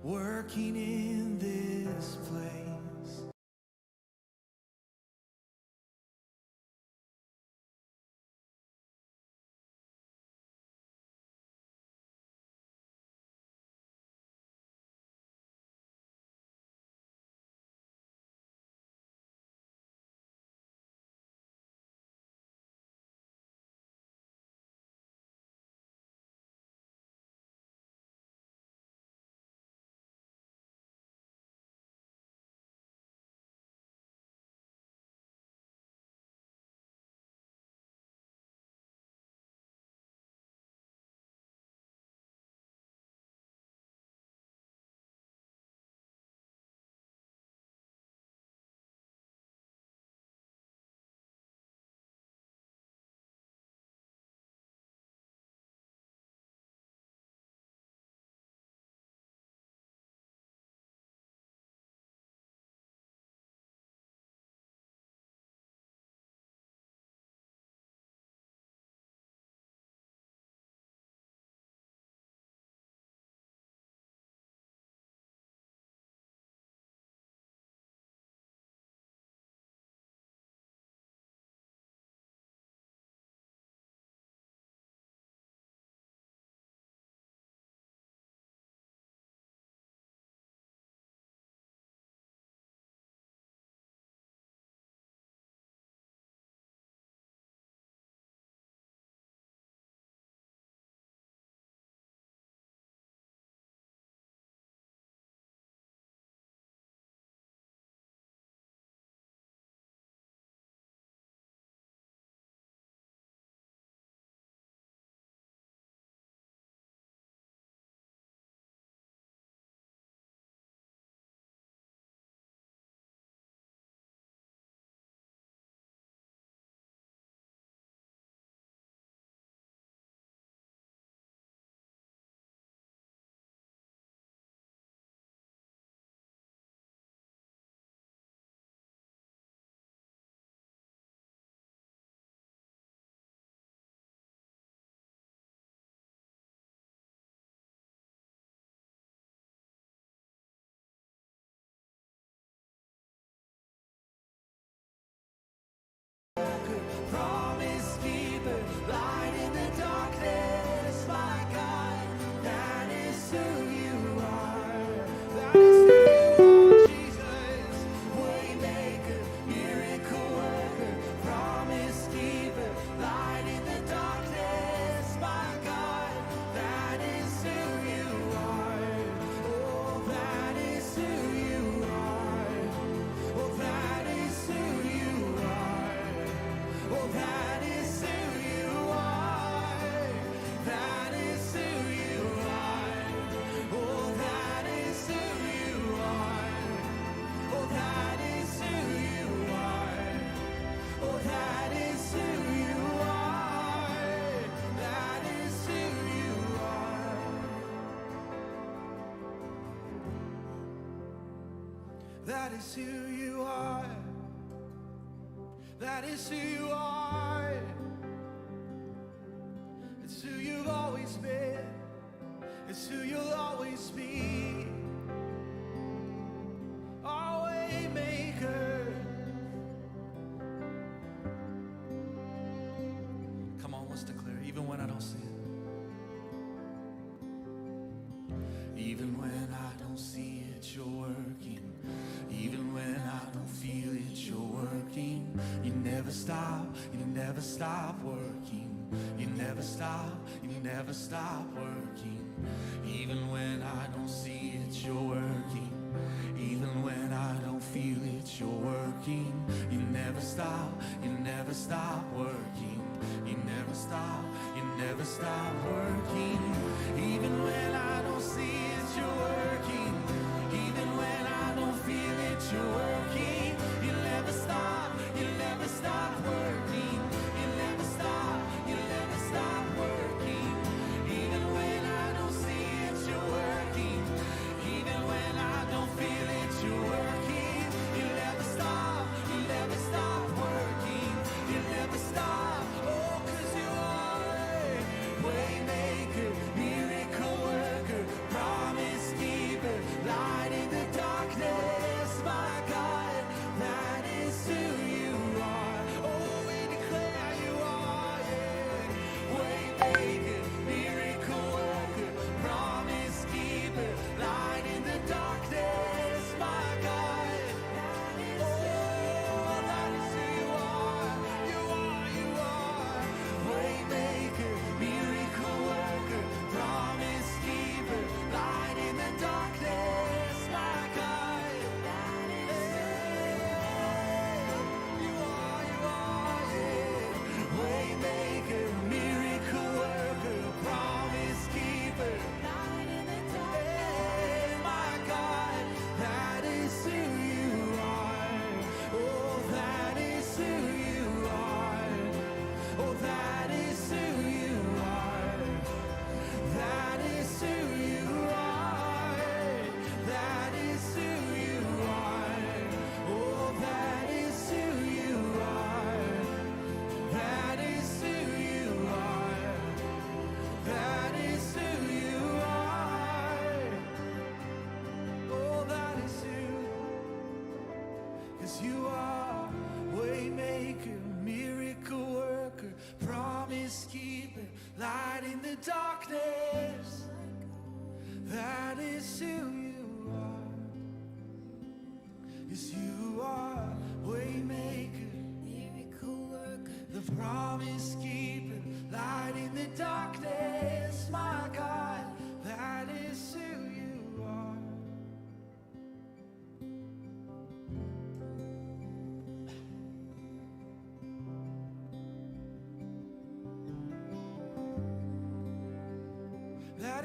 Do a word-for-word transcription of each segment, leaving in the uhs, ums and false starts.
Working in this place. Promise keeper, light in the darkness, my God, that is who you are. That is who you are, Jesus. Waymaker, miracle worker, promise keeper, light in the darkness, my God, that is who you are. Oh, that is who you are. Oh, that is who you are. Oh, that is who you are. That is who you are. Oh, that is who you are. Oh, that is who you are. Oh, that is who you are. That is who you are. That is who you are. That is who you are. It's who you've always been. It's who you'll always be. Our way maker. Come on, let's declare, even when I don't see it. Even when I don't see it, you're working. Even when I don't feel it, you're working. You never stop, you never stop working. You never stop, you never stop working. Even when I don't see it, you're working. Even when I don't feel it, you're working. You never stop, you never stop working. You never stop, you never stop working. Even when I don't see it, you're working. Even when I don't feel it, you're working. You never stop, you never stop working. You never stop, you never stop working. Even when I don't see it, you're working. Even when I don't feel it, you're working. You never stop, you never stop working. You never stop, oh, 'cause you are a way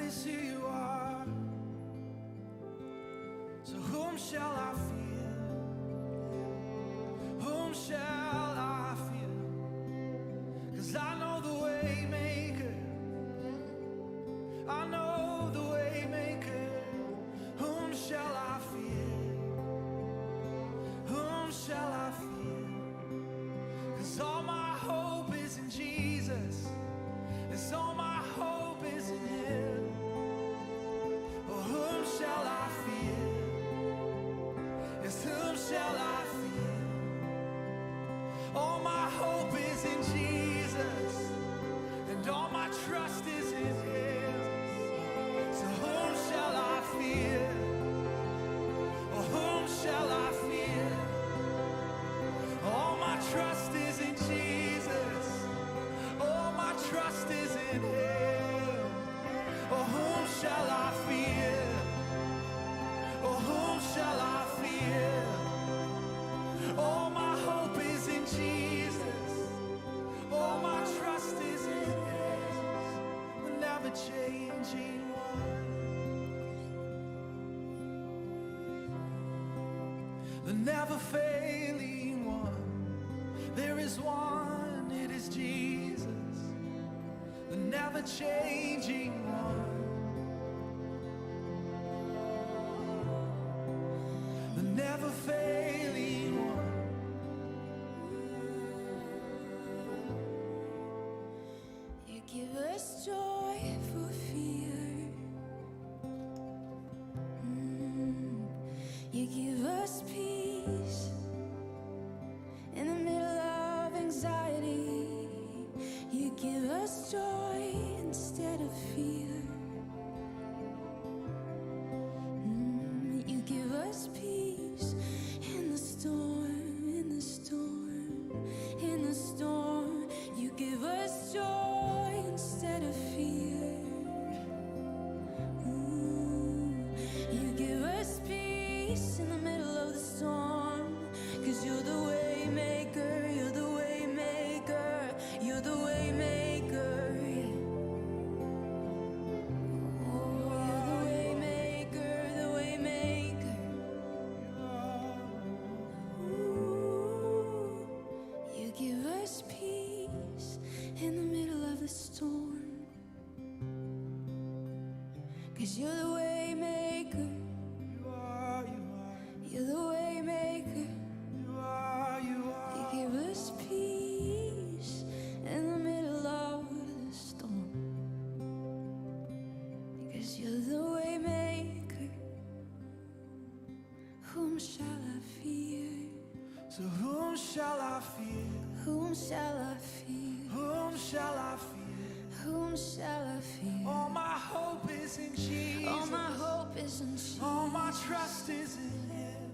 is who you are. So whom shall I fear? Whom shall I fear? 'Cause I know the way maker. I know the way maker. Whom shall I fear? Whom shall I fear? 'Cause all my hope is in Jesus. Yes, all my hope is in him. Oh, whom shall I fear? Yes, whom shall I fear? All my hope is in Jesus, and all my trust is in him. So whom shall I fear? Or whom shall I fear? All my trust is in Jesus. All my trust is in him. Or whom shall I fear? Or whom shall I fear? All my hope is in Jesus. All my trust is in him. The never changing one. The never failing one. There is one, it is Jesus. The never changing one. The never failing one. You give us joy for fear. Mm. You give us peace in the middle of anxiety. You give us joy instead of fear. Mm. You give us peace in the storm, in the storm, in the storm. You give us joy instead of fear. Ooh, you give us peace in the middle of the storm. 'Cause you're the way maker, you're the way maker, you're the way maker, yeah. Oh, you're the way maker, the way maker. Ooh. You give us peace in the middle of the storm. 'Cause you're the way maker. You are, you are. You're the way maker. You are, you are. You give us peace in the middle of the storm. 'Cause you're the way maker. Whom shall I fear? So whom shall I fear? Whom shall I fear? Whom shall I fear? Whom shall I fear? All my hope is in Jesus. All my hope is in Jesus. All my trust is in him.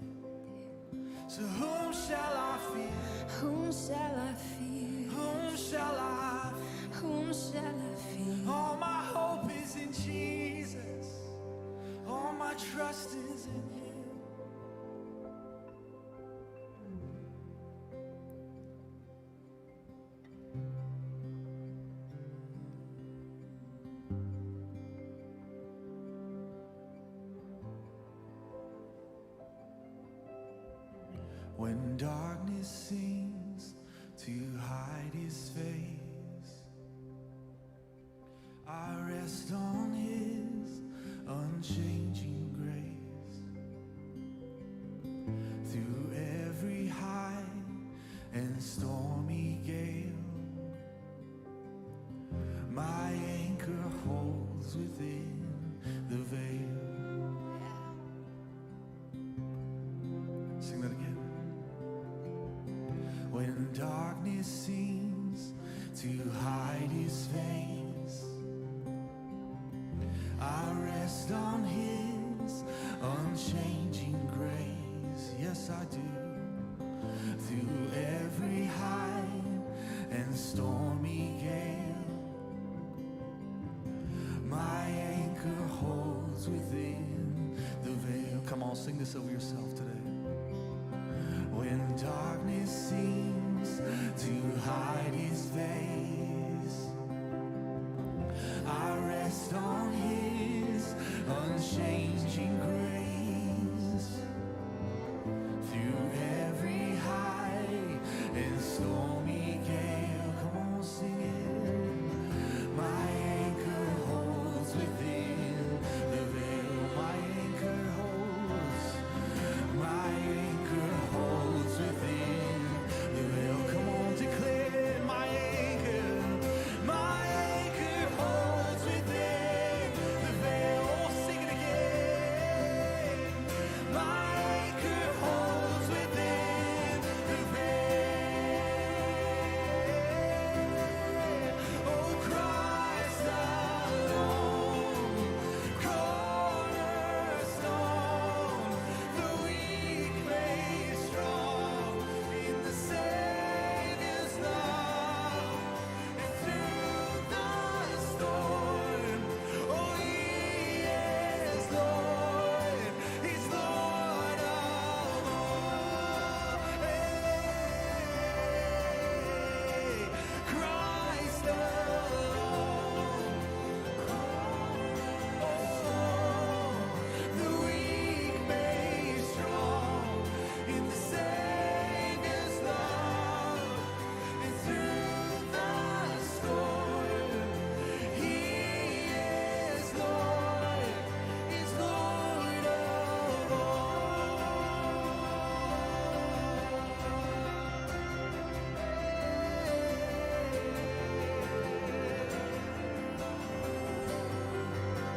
So whom shall I fear? Whom shall I fear? Whom shall I fear? Whom shall I fear? All my hope is in Jesus. All my trust is in him. When darkness seems to hide his face, I rest on his unchanging grace. Through every high and stormy gale, my anchor holds within the veil. Sing that again. When darkness seems to hide his face, I rest on his unchanging grace. Yes, I do. Through every high and stormy gale, my anchor holds within the veil. Come on, sing this over yourself today. When darkness seems to hide his face, I rest on his Changing grace through every high and stormy gale. Come on, sing it. My anchor holds within the veil. My anchor holds. My anchor holds within the veil. Come on, declare, my anchor. My anchor holds within the veil. Oh, sing it again. My anchor holds within the veil. Oh, Christ alone, cornerstone, the weak made strong in the Savior's love. And through the storm, oh, He is Lord, He's Lord of all. Hey, Christ alone. Oh, the weak made strong in the Savior's love. And through the storm, He is Lord, is Lord of all.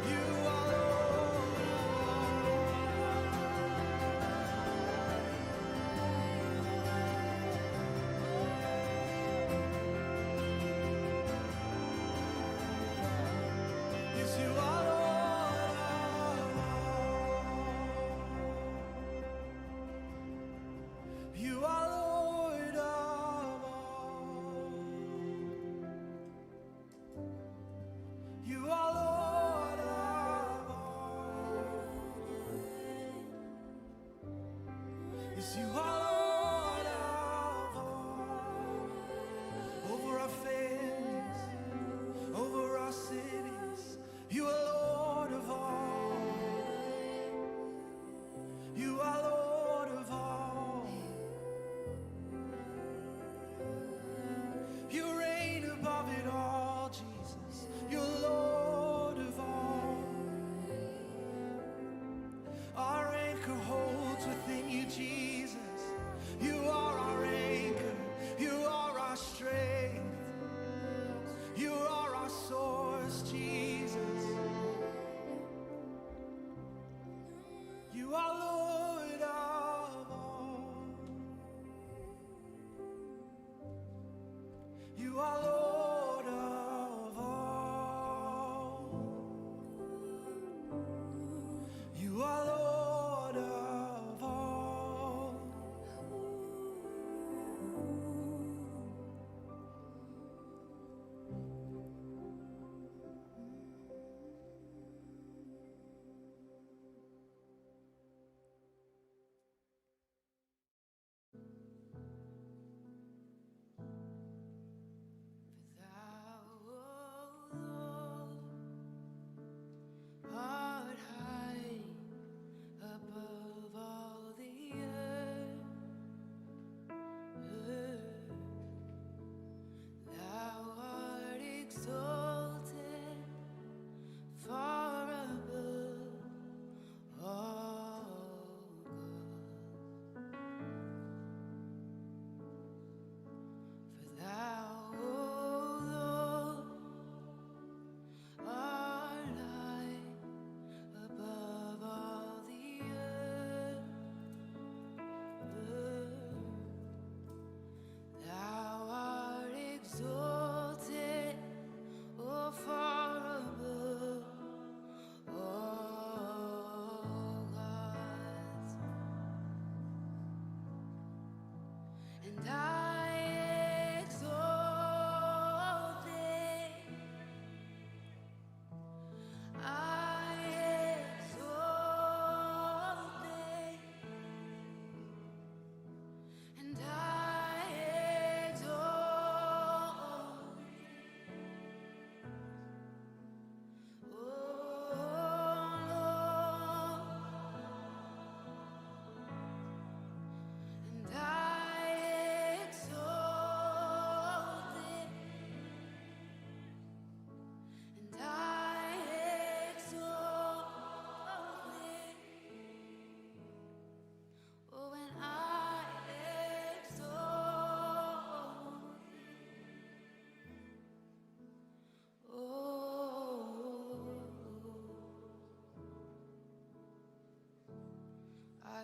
You are Lord. Yes, you are Lord of all. You are Lord of all. You are Lord of all. Yes, you are Lord of all. Over our families, over our cities, you are Lord of all. You are Lord of all. You reign above it all, Jesus. You're Lord of all. Our anchor holds within you, Jesus. You are our anchor. You are our strength. You are our source, Jesus. You are Lord of all. You are Lord of all. You are Lord of all.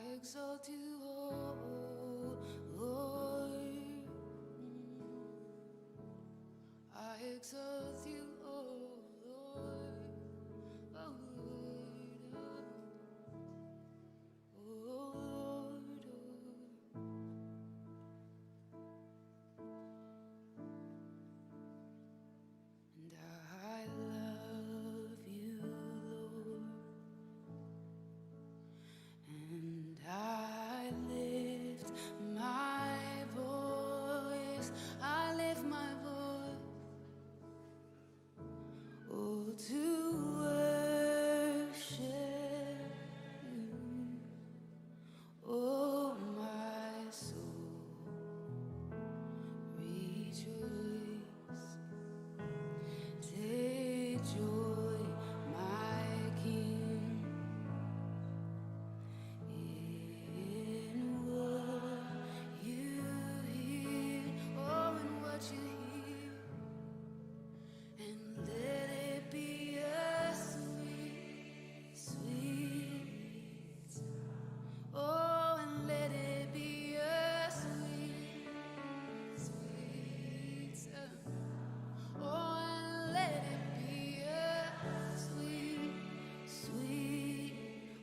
I exalt you, O Lord. I exalt you, O Lord, O Lord, O Lord, O. And I love you, Lord. And I lift my voice, I lift my voice, oh, to worship you. Oh, my soul, rejoice. Take joy, my King, in what you hear. Oh, in what you hear. And let it be a sweet, sweet sound. Oh, and let it be a sweet, sweet sound. Oh, and let it be a sweet, sweet.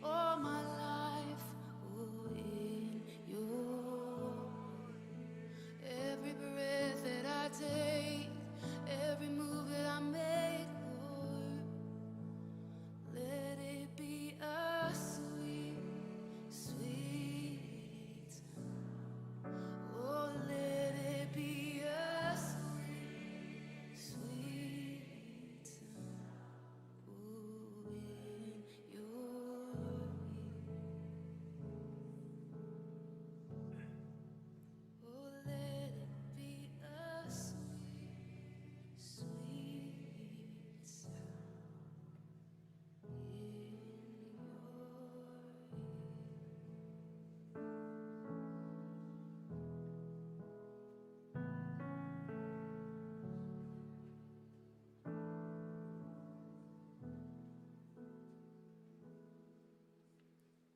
Oh, my life, oh, in your, every breath that I take, every move that I make, Lord, let it be a sweet, sweet sound. Oh, let it be a sweet, sweet sound. Oh, in your ear. Oh, let it be a sweet, sweet sound in your ear.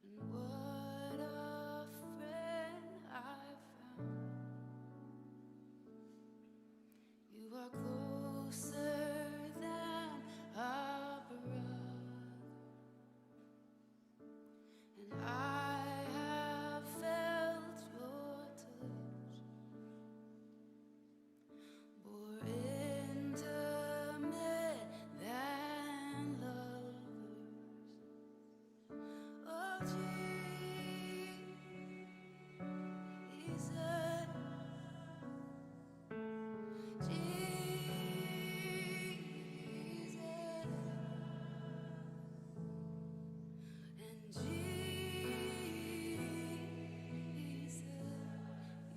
And what a friend I found. You are closer than a brother. And I have felt your touch more intimate than lovers. Oh, Jesus, Jesus, and Jesus,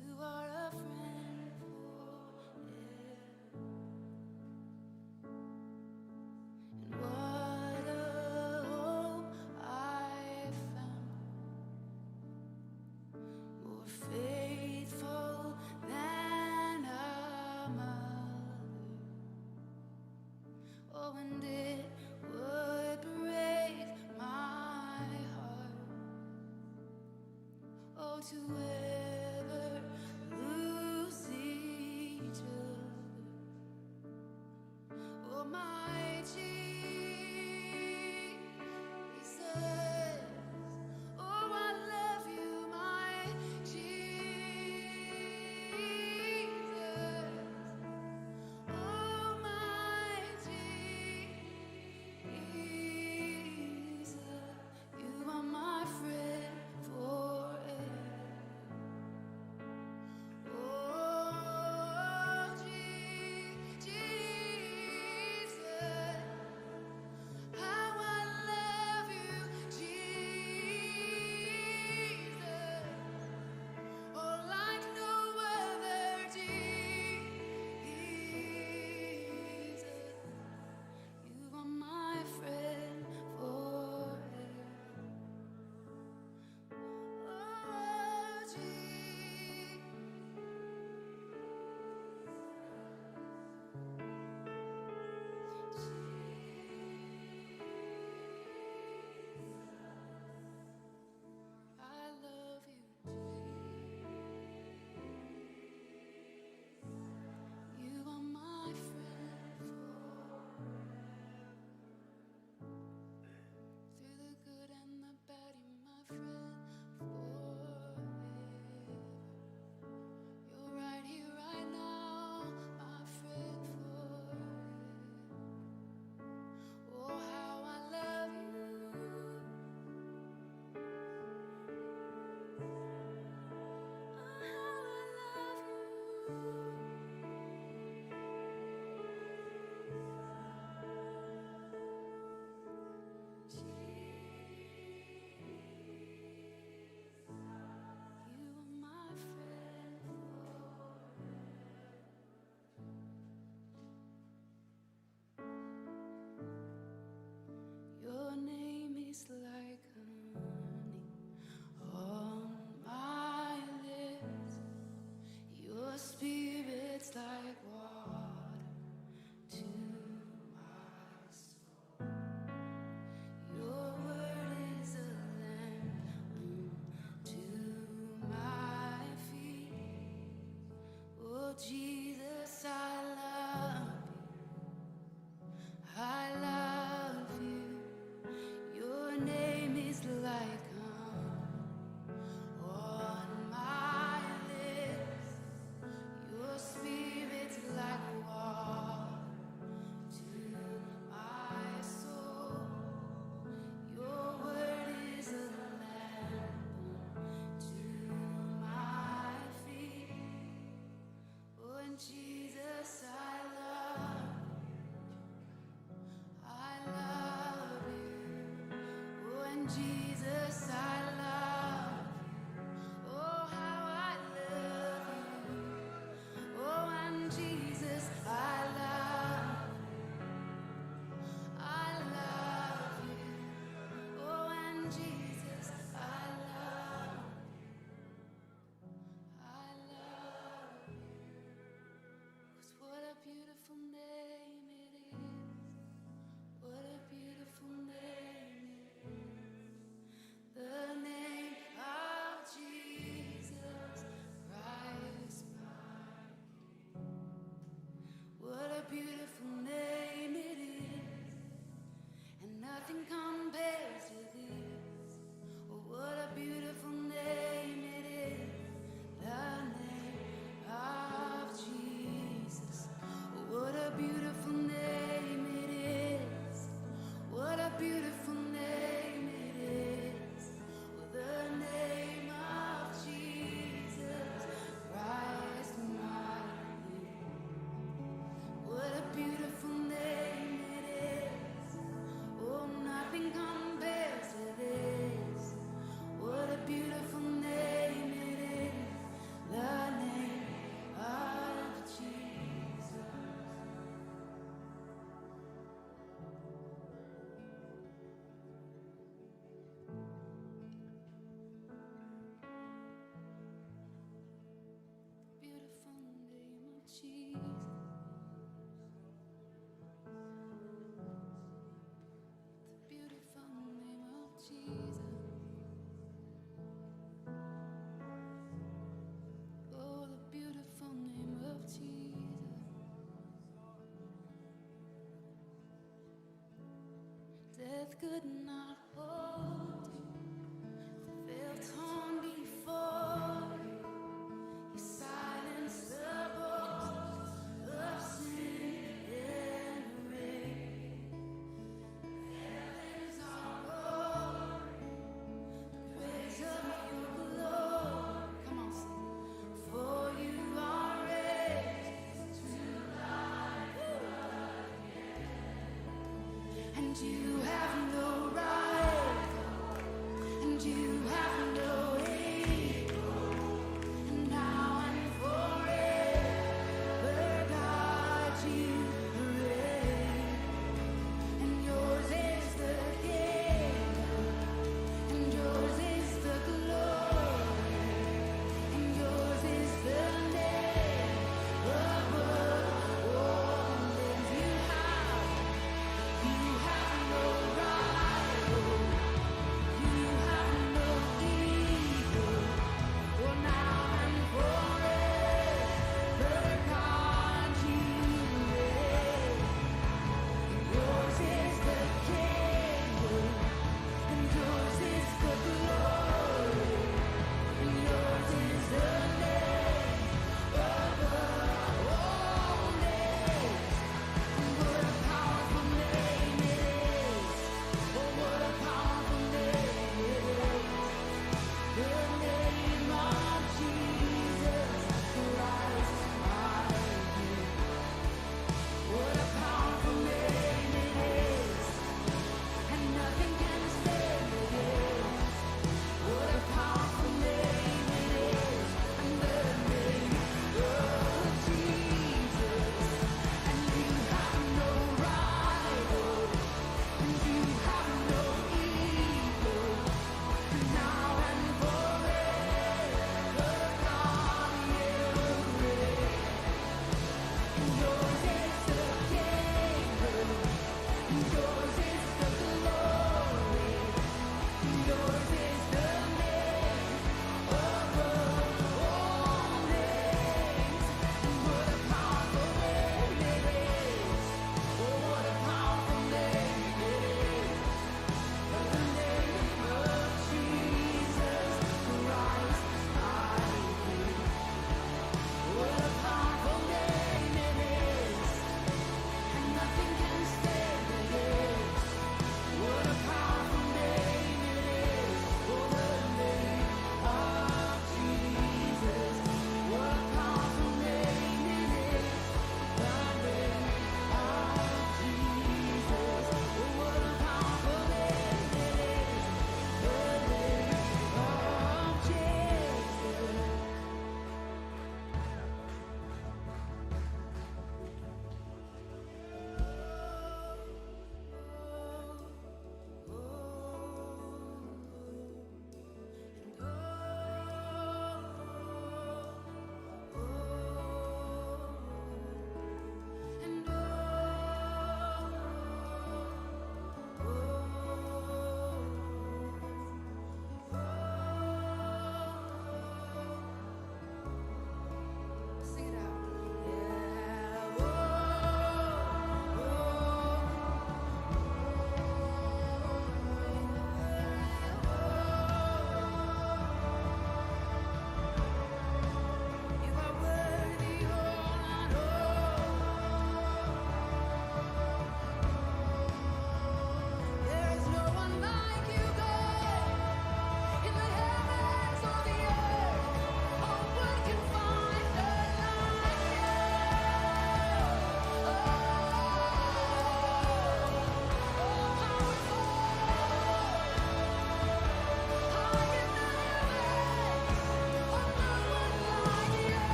you are a friend forever. And what a hope I found, more faithful than a mother. Oh, and it would break my heart, oh, to ever lose each other. Oh, my Jesus, oh, I love you, my Jesus. Oh, my Jesus, you are my friend forever. Oh, Je-, Jesus, Could not hold you. Felt torn before you. You silenced the voice of sin and rain. Heavens are roaring. Praise of your glory. Come on, sing. For you are raised to life again. And you have no right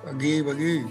Pagi, pagi.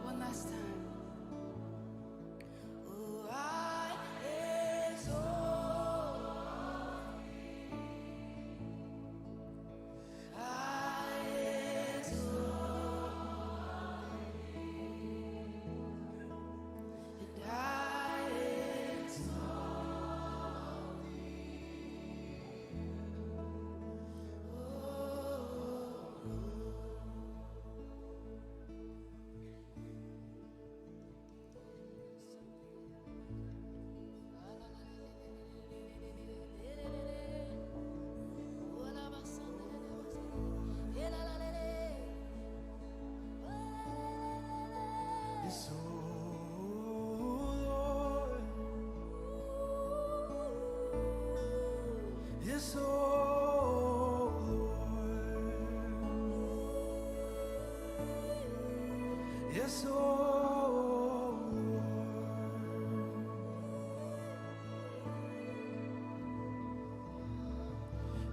One last time. Yes, oh Lord. Yes, oh Lord. Yes, oh Lord.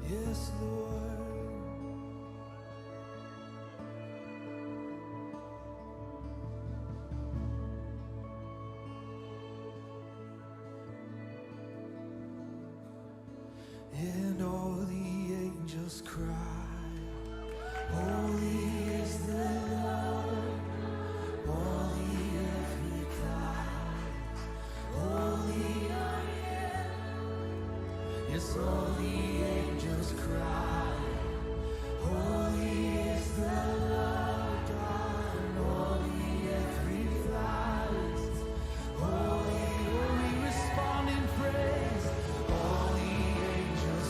Yes, Lord. And all the angels cry, "Holy is the Lord." All the earth replies, "Holy are you." Yes, all the angels cry, "Holy is the Lord God." All the earth replies, "Holy, holy," respond in praise. All the angels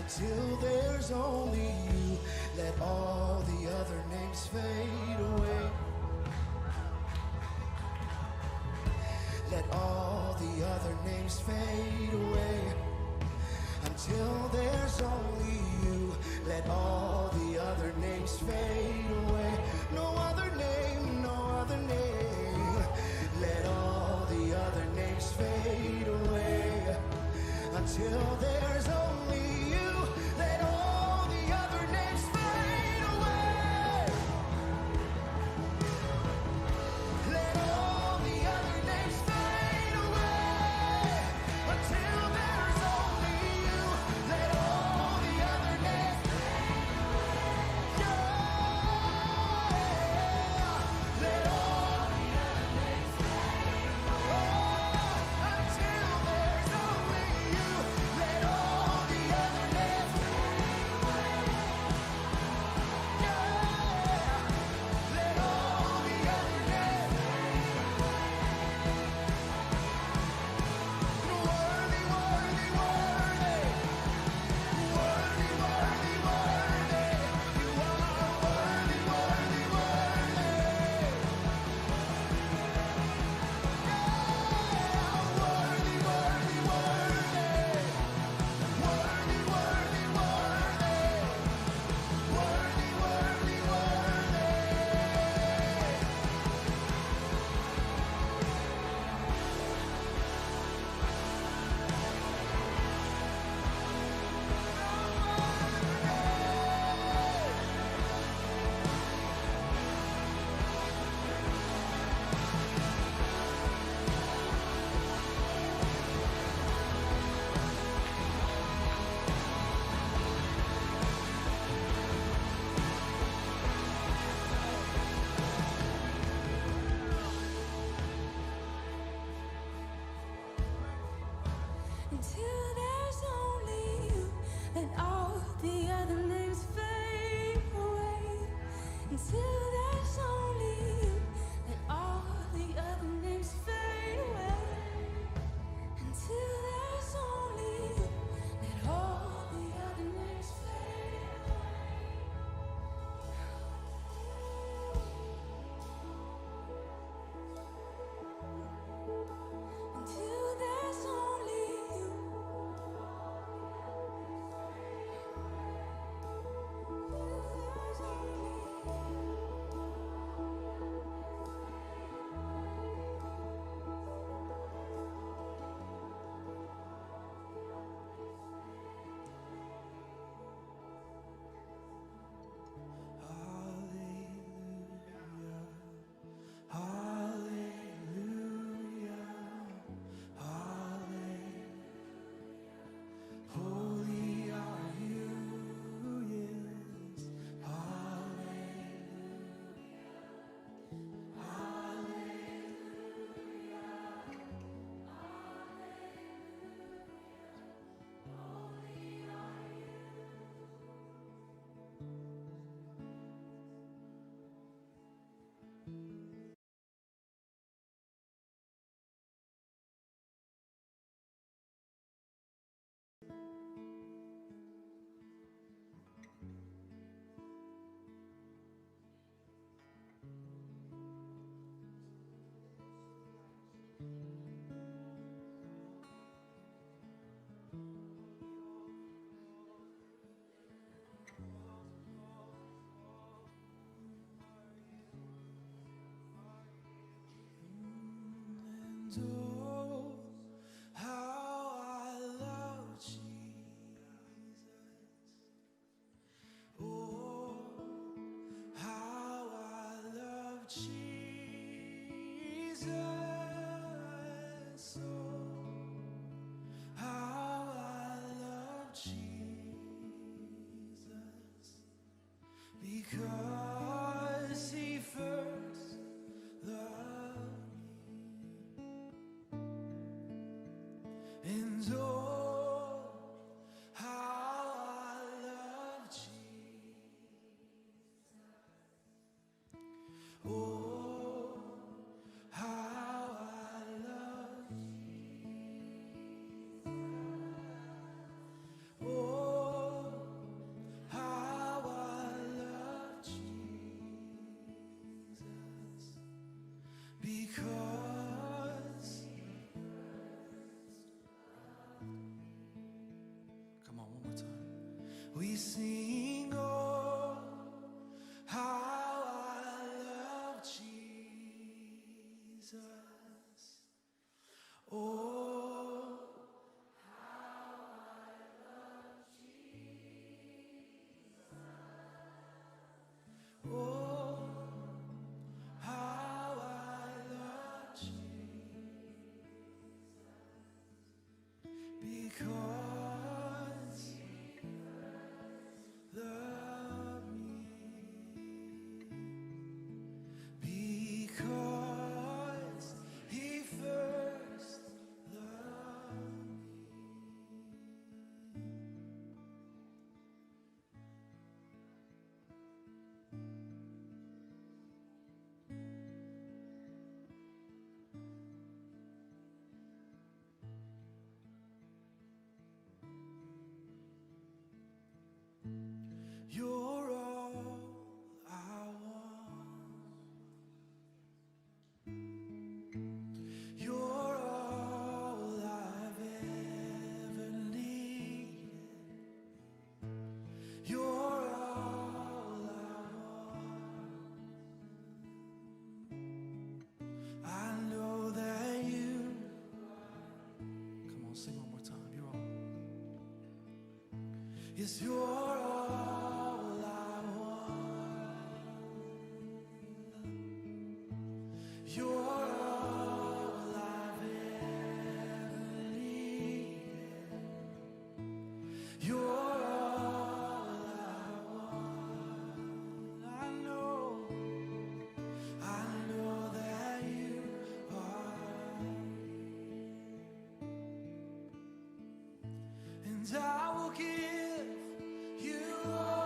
Till there's only you, let all the other names fade away. Let all the other names fade away. Until there's only you, let all the other names fade away. No other name, no other name. Let all the other names fade away. Until there's only you, let all the other names fade away. Let all the other names fade away. Until there's only you, let all the other names fade away. Yeah. Let all the other names fade away. Until there's only you, let all the other names fade away. Yeah. Let all the other names fade away. Worthy, worthy, worthy. Worthy, worthy, worthy. You are worthy, worthy, worthy. Yeah, worthy, worthy, worthy. Worthy, worthy, worthy. Worthy, worthy, worthy. Until there's only you, let all the other names fade away. Until there's only you, let all the other names fade away. Until there's only you, let all the other names fade away. Until there's only you. Hallelujah. Hallelujah, hallelujah. Holy are you, yes. Hallelujah, hallelujah, hallelujah. Holy are you. And oh, how I love Jesus. Oh, how I love Jesus. Oh, how I love Jesus. Because he first loved me. 'Cause Come on, one more time. We sing, "Oh, how I love Jesus." Oh, how I love Jesus. Oh, how I love Jesus. Because he first loved me. Because he first loved me. You're all I want. You're all I've ever needed. You're all I want. I know that you. Come on, sing one more time. You're all. Yes, you're all I want. You're all I've ever needed. You're all I want. I know, I know that you are. And I will give you all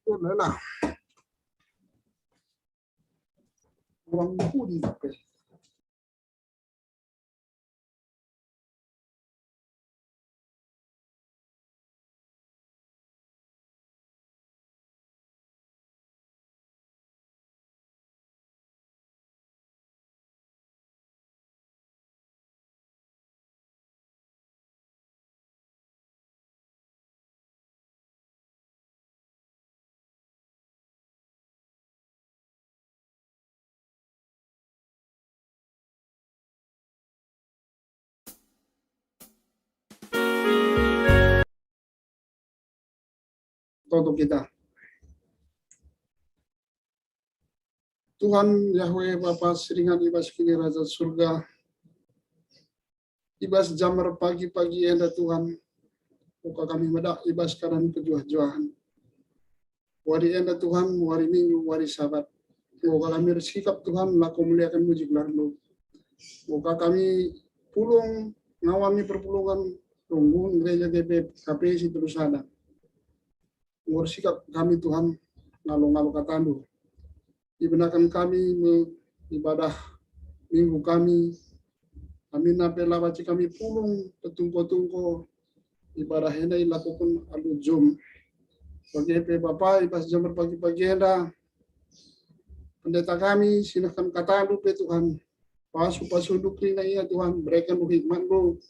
Udahlah. Orang pun. Toto kita. Tuhan Yahweh Bapa si ringan i bas Kinirajan Surga, i bas jam erpagi-pagi enda Tuhan, uka kami medak i bas keadaan kejuah-juahen. Wari enda Tuhan, wari Minggu, wari Sabat. Enggo kami ersikap Tuhan, lako muliaken muji gelarNdu. Enggo kami pulung ngawani perpulungen runggun gereja G P K P si terus sada. Enggo ersikap kami Tuhan, ngalo-ngalo kataNdu. Ibenaken kami me ibadah Minggu kami, aminna pe la banci kami pulung petungko-tungko ibadah enda ilakoken alu Zoom. Bage pe Bapa, i bas jam erpagi-pagi enda, pendeta kami si nehken kataNdu pe Tuhan, pasu-pasundu kerina ia Tuhan, berekenNdu hikmatNdu,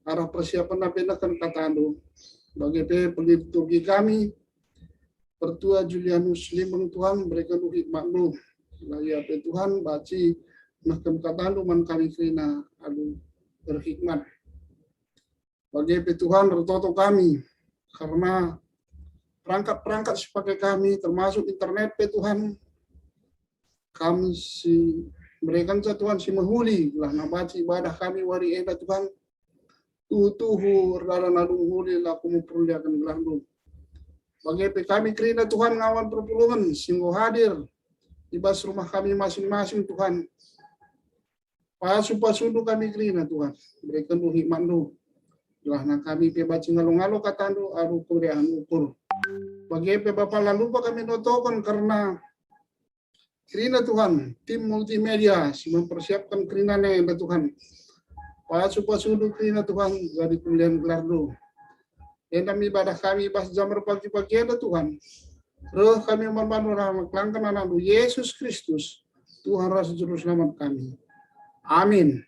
arah persiapenna pe nehken kataNdu. Bage pe peliturgi kami, Pertua Julianus Limbeng Tuhan, berekenNdu hikmatNdu. La ia pe Tuhan, banci nehken kataNdu man kami kerina alu erhikmat. Bage pe Tuhan, ertoto kami, kerna perangkat-perangkat si pake kami, termasuk internet pe Tuhan, kami si berekenca Tuhan si mehuli, gelah nabanci ibadah kami wari enda Tuhan, tuhu-tuhu erdalan alu mehuli lako meperliaken gelarNdu. Bage pe kami kerina Tuhan ngawan perpulungen si enggo hadir i bas rumah kami masing-masing Tuhan. Pasu-pasuNdu kami kerina Tuhan, berekenNdu hikmatNdu. Gelah kami pe banci ngalo-ngalo kataNdu alu kemeriahen ukur. Bage pe Bapa, la lupa kami notoken kerna kerina Tuhan, tim multimedia si mempersiapkan kerina enda Tuhan. Pasu-pasuNdu kerina Tuhan, jadi kemulian gelarNdu. Enda me ibadah kami bas jam erpagi-pagi enda Tuhan. Reh kami man bandu arah kelangken AnakNdu Yesus Kristus, Tuhan ras Juru Selamat kami. Amin.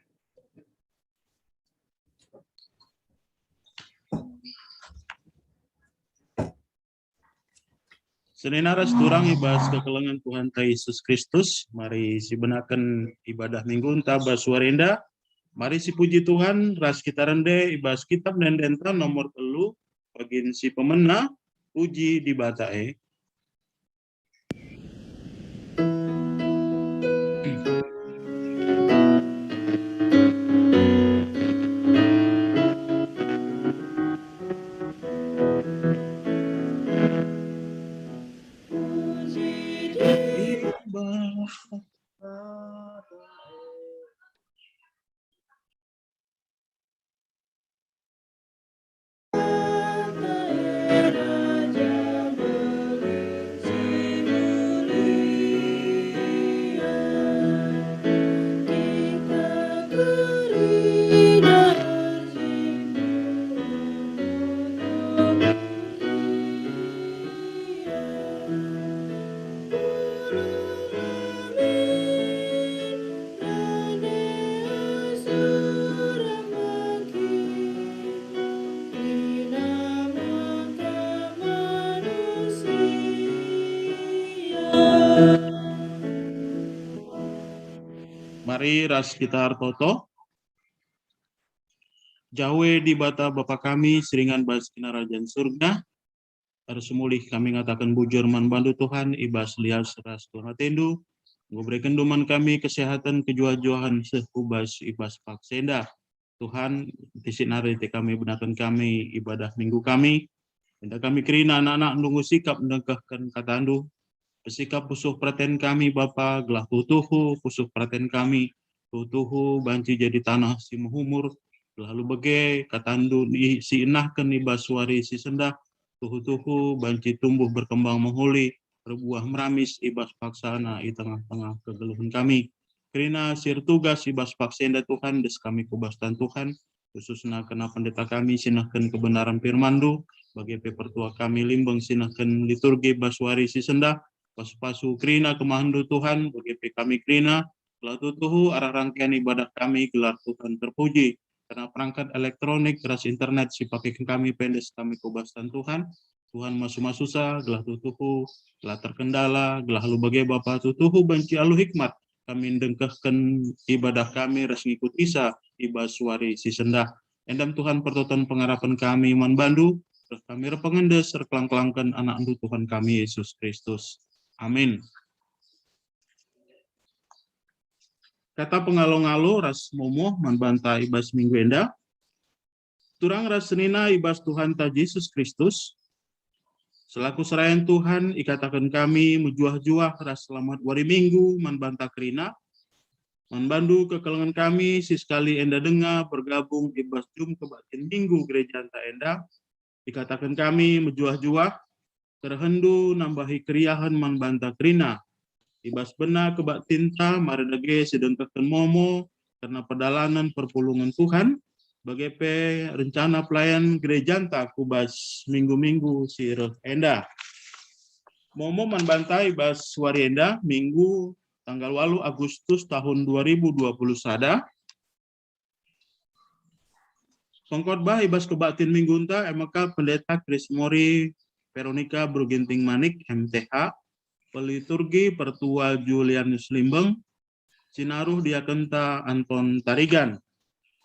Senina ras turang i bas kekelengen Tuhanta Yesus Kristus, mari sibenaken ibadah Minggunta bas wari enda. Mari sipuji Tuhan ras kita rende i bas Kitab Ende-endenta nomor telu, pagin si pemena, Puji Dibata e. Mari ras kita ertoto. Jawe Dibata Bapa kami si ringan bas Kinirajan Surga, ersemulih kami ngataken bujur man bandu Tuhan, i bas lias ras tua atendu, enggo berekenNdu man kami kesehatan kejuah-juahen seh ku bas i bas paksa enda. Tuhan, isi nari te kami benaken kami ibadah Minggu kami, enda kami kerina anak-anakNdu enggo sikap ndengkehken kataNdu. Pesikap pusuh peraten kami, Bapa, gelah tuhu-tuhu pusuh peraten kami, tuhu-tuhu banci jadi taneh si mehumur, gelah alu bage kataNdu i-, si inahken i bas wari si sendah, tuhu-tuhu banci tumbuh berkembang mehuli, erbuah meramis i bas paksana i tengah-tengah kegeluhen kami. Kerina si ertugas i bas paksa enda Tuhan, des kami ku bas tangan Tuhan, khususna kerna pendeta kami si nehken kebenaran firman-Ndu, bage pe pertua kami Limbeng si nehken liturgi bas wari si sendah, pasu-pasu kerina kemahen-Ndu Tuhan, bage pe kami kerina, gelah tuhu-tuhu arah rangkaian ibadah kami gelar Tuhan terpuji. Kerna perangkat elektronik ras internet si pakeken kami pe des kami ku bas tangan Tuhan, Tuhan masu-masusa, gelah tuhu-tuhu la terkendala, gelah alu bage Bapa tuhu-tuhu banci alu hikmat kami ndengkehken ibadah kami ras ngikutisa i bas wari si sendah. Enda me Tuhan pertoton pengarapen kami man bandu, reh kami erpengendes erkelang-kelangken AnakNdu Tuhan kami Yesus Kristus. Amin. Kata pengalo-ngalo ras momo man banta i bas minggu enda. Turang ras senina i bas Tuhanta Jesus Kristus, selaku serayan Tuhan, ikataken kami mejuah-juah ras selamat wari Minggu man banta kerina, man bandu kekelengen kami si sekali enda denga bergabung i bas jum kebaktin Minggu gerejanta enda, ikataken kami mejuah-juah, kerehenNdu nambahi keriahen man banta kerina. I bas bena kebaktinta mari dage sidengkehken momo kerna perdalanen perpulungen Tuhan, bage pe rencana pelayan gerejanta ku bas minggu-minggu si reh enda. Momo man banta i bas wari enda, Minggu tanggal waluh Agustus tahun dua ribu dua puluh sada. Pengkhotbah i bas kebaktin minggunta e mekap Pendeta Krismori Veronica Beru Ginting Manik, M T H, peliturgi Pertua Julianus Limbeng, sinaruh diakenta Anton Tarigan.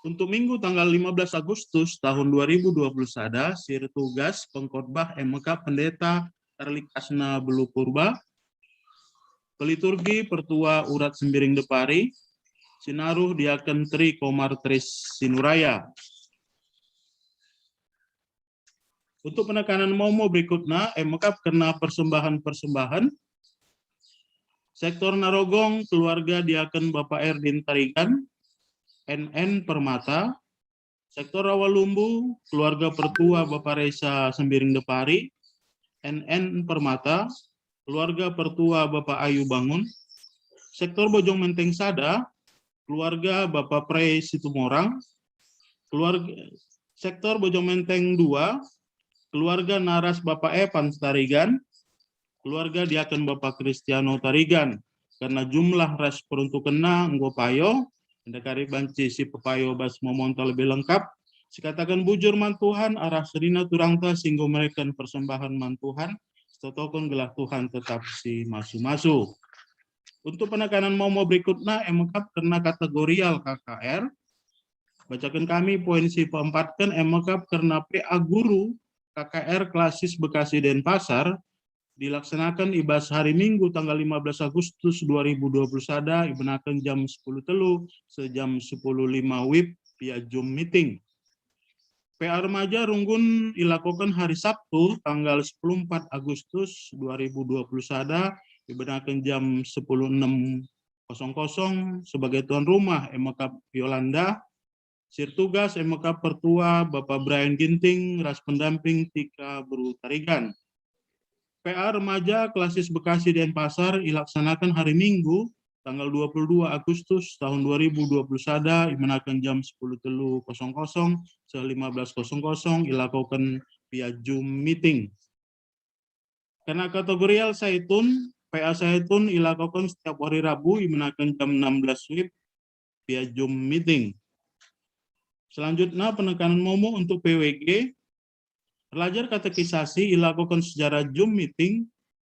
Untuk Minggu tanggal lima belas Agustus tahun dua ribu dua puluh sada, si ertugas pengkhotbah e mekap Pendeta Erlikasna Belu Purba, peliturgi Pertua Urat Sembiring Depari, sinaruh Diaken Tri Komar Tris Sinuraya. Untuk penekanan momo berikutna, e mekap kerna persembahan-persembahan. Sektor Narogong, keluarga Diaken Bapak Erdin Tarigan, N N Permata, Sektor Rawalumbu, keluarga Pertua Bapa Resa Sembiring Depari, N N Permata, keluarga Pertua Bapa Ayu Bangun, Sektor Bojong Menteng Sada, keluarga Bapa Pre Situmorang, keluarga Sektor Bojong Menteng Dua, keluarga Naras Bapa Evan Tarigan, keluarga Diaken Bapa Kristiano Tarigan, kerna jumlah ras peruntukenna enggo payo, enda kari banci si pepayo bas momonta lebih lengkap, sikataken bujur man Tuhan arah senina turangta si enggo mereken persembahan man Tuhan, setotoken gelah Tuhan tetap si masu-masu. Untuk penekanan momo berikutna, e mekap kerna kategorial K K R. Bacaken kami poin si peempatken, e mekap kerna P A guru K K R Klasis Bekasi Denpasar, dilaksanaken i bas hari Minggu tanggal lima belas Agustus dua ribu dua puluh sada, ibenaken jam sepuluh telu seh jam sepuluh lima wib via Zoom meeting. P A remaja runggun ilakoken hari Sabtu tanggal sepuluh empat Agustus dua ribu dua puluh sada, ibenaken jam sepuluh enam kosong kosong, sebagai tuan rumah e mekap Yolanda, si ertugas e mekap Pertua Bapa Brian Ginting ras pendamping Tika Beru Tarigan. P A remaja Klasis Bekasi Denpasar ilaksanaken hari Minggu, tanggal dua puluh dua Agustus tahun dua ribu dua puluh sada, ibenaken jam sepuluh telu kosong kosong seh lima belas kosong kosong, ilakoken via Zoom meeting. Kerna kategorial Saitun, P A Saitun ilakoken setiap hari Rabu, ibenaken jam enam belas wib via Zoom meeting. Selanjutnya, penekanan momo untuk P W G. Pelajar katekisasi ilakoken secara Zoom meeting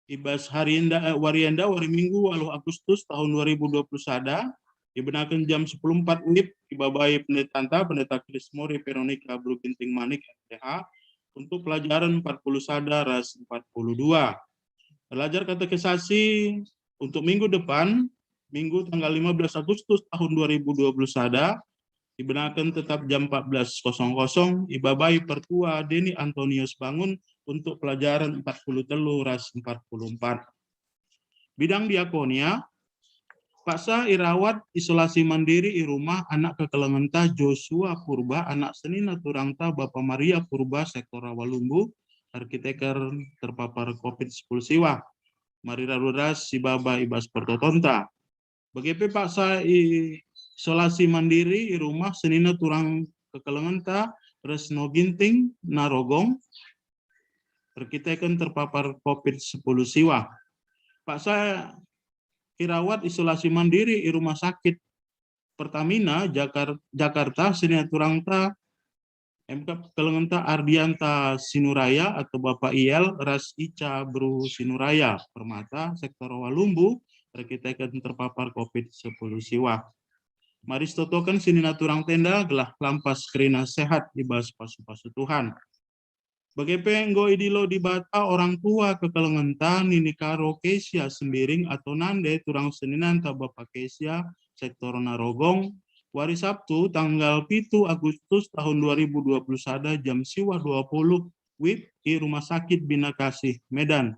i bas hari enda, eh, wari enda, wari Minggu, waluh Agustus tahun dua ribu dua puluh sada, ibenaken jam sepuluh empat wib, ibabai pendetanta, Pendeta Krismori Veronica Beru Ginting Manik, M T H, untuk pelajaran empat puluh sada ras empat puluh dua. Pelajar katekisasi untuk minggu depan, Minggu tanggal lima belas Agustus tahun dua ribu dua puluh sada, ibenaken tetap jam empat belas kosong kosong, ibabai Pertua Deni Antonius Bangun untuk pelajaran empat puluh telu ras empat puluh empat. Bidang diakonia, paksa irawat isolasi mandiri i rumah anak kekelengenta Joshua Purba, anak senina turangta Bapa Maria Purba, sektor Rawalumbu, erkiteken terpapar covid sepuluh siwah. Mari radu ras sibaba i bas pertotonta. Bage pe paksa isolasi mandiri i rumah senina turang kekelengenta Resno Ginting Narogong erkiteken terpapar covid sepuluh siwah. Paksa irawat isolasi mandiri i Rumah Sakit Pertamina Jakar-, Jakarta senina turangta, emkap kekelengenta Ardianta Sinuraya atau Bapa Iel ras Ica Bru Sinuraya Permata sektor Walumbu erkiteken terpapar covid sepuluh siwah. Mari sitotoken senina turangta enda gelah lampas kerina sehat i bas pasu-pasu Tuhan. Bage pe enggo idilo Dibata orang tua kekelengenta Nini Karo Kesia Sembiring atau nande turang seninanta Bapa Kesia sektor Narogong, wari Sabtu tanggal pitu Agustus tahun dua ribu dua puluh sada jam siwah dua puluh wib i Rumah Sakit Bina Kasih, Medan.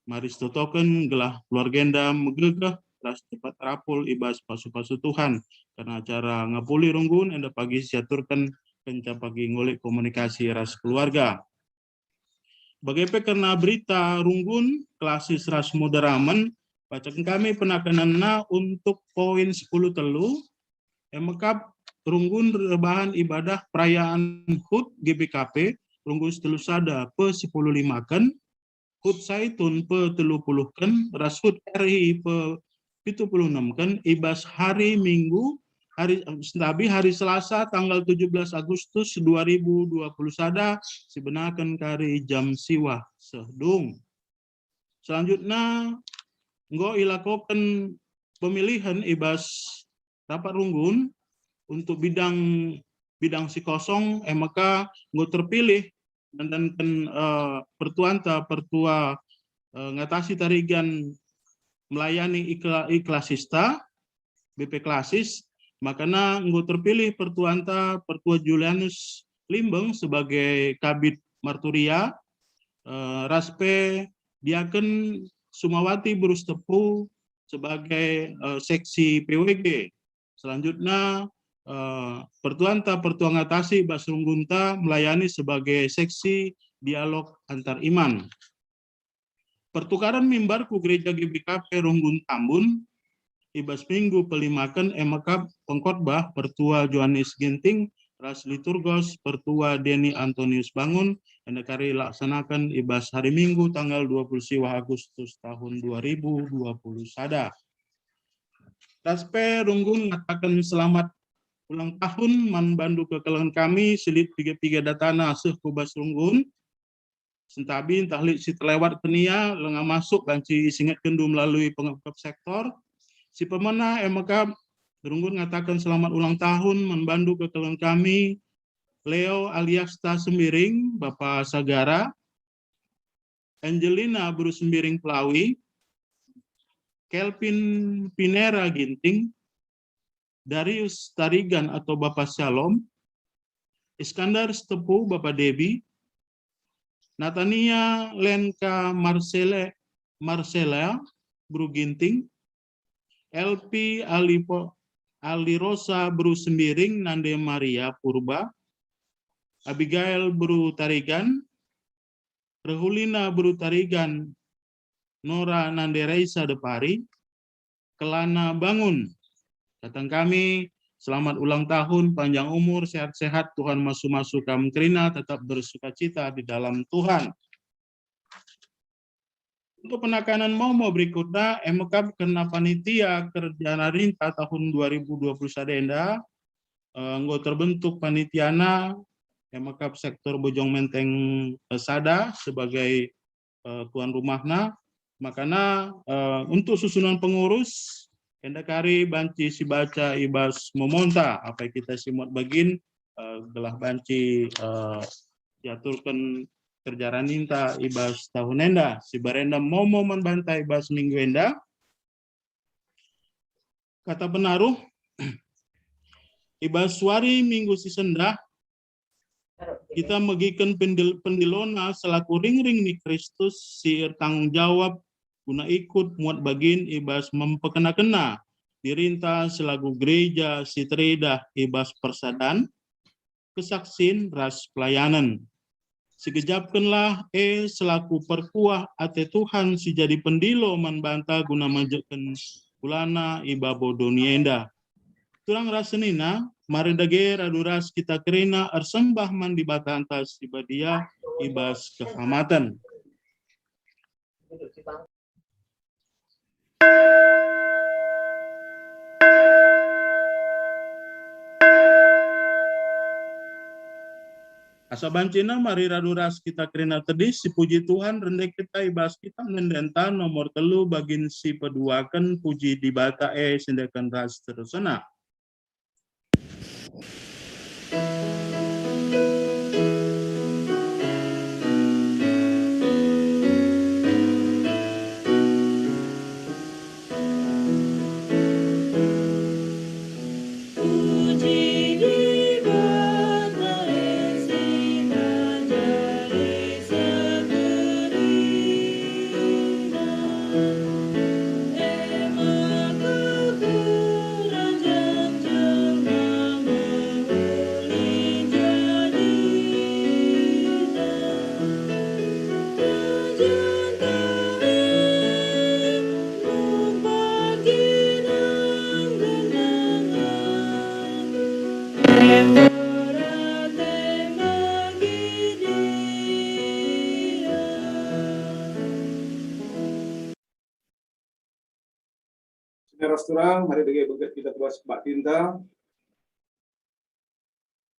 Mari sitotoken gelah keluargenda megegeh ras cepat terapul i bas pasu-pasu Tuhan, kerna acara ngapuli runggun enda pagi siaturken kenca pagi ngulik komunikasi ras keluarga. Bage pe kerna berita runggun, klasis ras moderamen, bacaken kami penakenanna untuk poin sepuluh telu, emekap runggun erbahan ibadah perayaan hut G B K P, runggun setelu sada pe sepuluh limaken, hut Saitun pe telu puluhken, ras hut R I pe pitu puluh enemken, i bas hari Minggu, hari, sentabi hari Selasa tanggal tujuh belas Agustus dua ribu dua puluh sada, sibenaken kari jam siwah seh dung. Selanjutna, enggo ilakoken pemilihen i bas rapat runggun untuk bidang, bidang si kosong, emekap enggo terpilih nandanken, eh, pertuanta, pertua, eh, ngatasi tarigan melayani ikla-, iklasista, B P Klasis, makana enggo terpilih pertuanta, Pertua Julianus Limbeng sebagai Kabid Marturia, eh, ras pe Diaken Sumawati Bru Sitepu sebagai, eh, seksi P W G. Selanjutnya, eh, pertuanta, pertua ngatasi bas runggunta melayani sebagai seksi dialog antar iman. Pertukaren mimbar ku Gereja G B K P Runggun Tambun, i bas minggu pelimaken emekap pengkhotbah Pertua Johanes Ginting ras liturgos Pertua Deni Antonius Bangun, enda kari laksanaken i bas hari Minggu tanggal dua puluh siwah Agustus tahun dua ribu dua puluh sada. Ras pe runggun ngataken selamat ulang tahun man bandu kekelengen kami si lit piga-piga datana seh ku bas runggun. Sentabi ntah lit si terlewatken ia, langa masuk banci isingetkenndu melalui pengepkep sektor. Si pemena emekap runggun ngataken selamat ulang tahun man bandu kekelengen kami, Leo Aliasta Sembiring, Bapa Sagara, Angelina Bru Sembiring Pelawi, Kelvin Pinera Ginting, Darius Tarigan atau Bapa Shalom, Iskandar Sitepu, Bapa Debi, Natania Lenka Marcele-, Marcela, Bru Ginting, L P Alipo-, Alirosa Bru Sembiring nande Maria Purba, Abigail Bru Tarigan, Rehulina Bru Tarigan, Nora nande Raisa Depari, Kelana Bangun. Kataken kami, selamat ulang tahun, panjang umur, sehat-sehat, Tuhan masu-masu kam kerina, tetap bersukacita di dalam Tuhan. Untuk penakanen momo berikutna, emekap kerna panitia kerja narinta tahun dua ribu dua puluh sada enda, eh, enggo terbentuk panitiana, emekap sektor Bojong Menteng, eh, sada sebagai, eh, tuan rumahna. Makana, eh, untuk susunan pengurus, enda kari banci sibaca i bas momonta, apai kita si muat bagin, eh, gelah banci, eh, diaturken kerja raninta i bas tahun enda. Si barenda momo man banta i bas minggu enda. Kata penaruh, i bas wari Minggu si sendah, kita megiken pendil-, pendilona selaku ringring ni Kristus si ertanggung jawab guna ikut muat bagin i bas mempekenakena dirinta selaku gereja si teridah i bas persadan, kesaksin, ras pelayanen. Sigejapkenlah e selaku perkuah ate Tuhan si jadi pendilo man banta guna majekken bulana i babo doni enda. Turang ras senina, mari dage radu ras kita kerina ersembah man Dibatanta si Badia i bas kehamaten. Asa banci enda mari radu ras kita kerina tedis, sipuji Tuhan, rende kita i bas kitab ende-enden nomor telu bagin si peduaken, puji Dibata e siendeken ras terusna. Senina ras turang, mari dage bengket kita ku bas kebaktinta.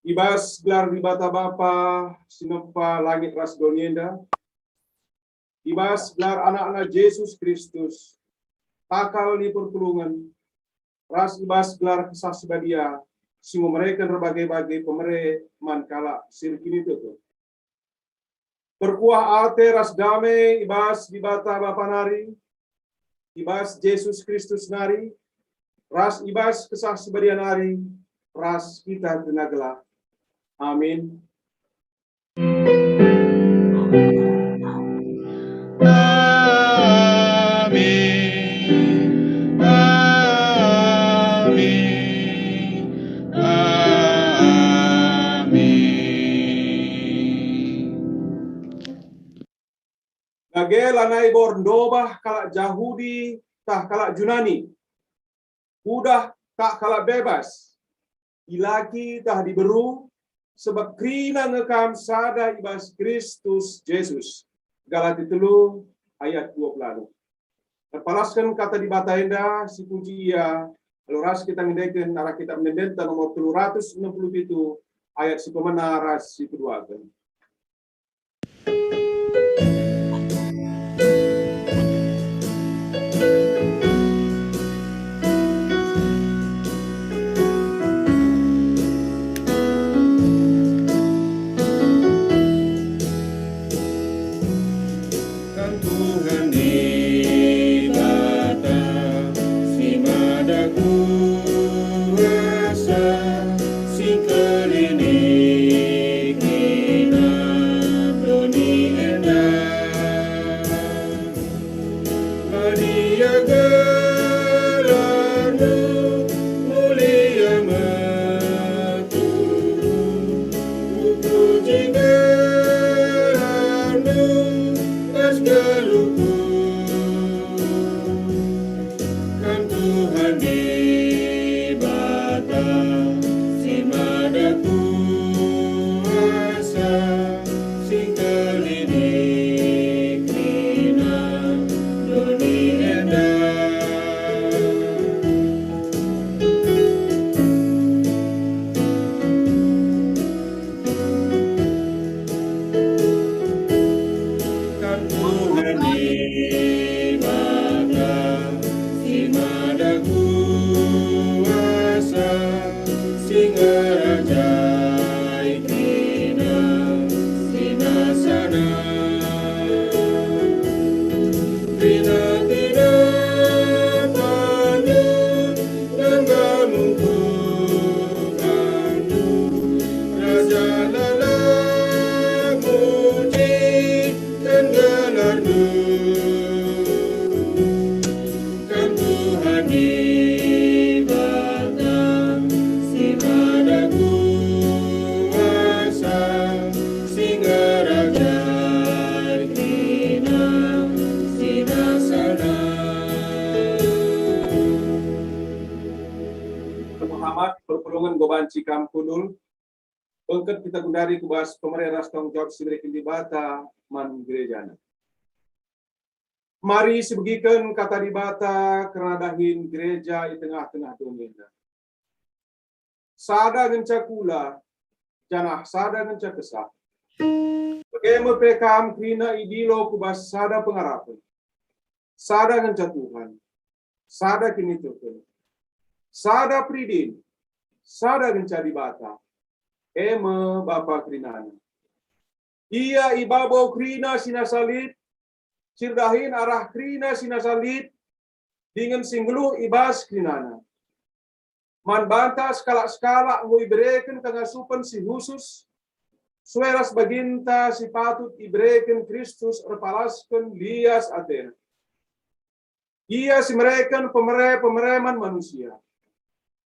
I bas gelar Dibata Bapa si nempa langit ras doni enda, i bas gelar Anakna Jesus Kristus, takal ni perpulungen, ras i bas gelar Kesah Si Badia si enggo mereken erbage-bage pemere man kalak si erkiniteken. Perkuah ate ras dame i bas Dibata Bapa nari, i bas Jesus Kristus nari, ras i bas Kesah Si Badia nari, ras kita kerina gelah. Amin. Amin. Amin. Amin. Dage lanai bor ndobah kalak Jahudi tah kalak Junani, kudah tah kalak bebas, dilaki tah diberu, sebab kerina nge kam sada i bas Kristus Jesus. Galati telu ayat dua puluh waluh. Erpalasken kata Dibata enda, sipuji Ia, alu ras kita ngendeken arah kitab ende-endenta nomor telu ratus enem puluh pitu ayat si pemena ras si peduaken. Kam Tuhan Dibata si mada kuasa, si ngkelini kerina doni enda. Badia gelarNdu, mulia me Tuhan, kupuji gelarNdu bas geluhku. Kam Tuhan Dibata si mada kuasa, si ngkelini kerina doni enda. Kam Tuhan Dibata si mada kuasa, si ngerajai kerina sinasana. Kerina-kerina bandu dengga mungkuh bandu, Raja lalap mujiken gelarNdu. Kam Tuhan Dibata si mada Perpulungen enggo banci kam kundul, bengket kita gundari ku bas pemere ras tanggung jawab si ibereken Dibata man gerejana. Mari sibegiken Kata Dibata kerna dahin gereja i tengah-tengah doni enda. Sada ngenca kula, janah sada ngenca Kesah. Bage me pe kam kerina idilo ku bas sada pengarapen. Sada ngenca Tuhan, sada kiniteken, sada peridin, sada ngenca Dibata, e me Bapa kerinana. Ia i babo kerina si nasa lit, si erdahin arah kerina si nasa lit, dingen si nggeluh i bas kerinana. Man banta sekalak-sekalak enggo ibereken kengasupen si khusus, sue ras baginta si patut ibereken Kristus erpalasken lias atena. Ia si mereken pemere-pemere man manusia.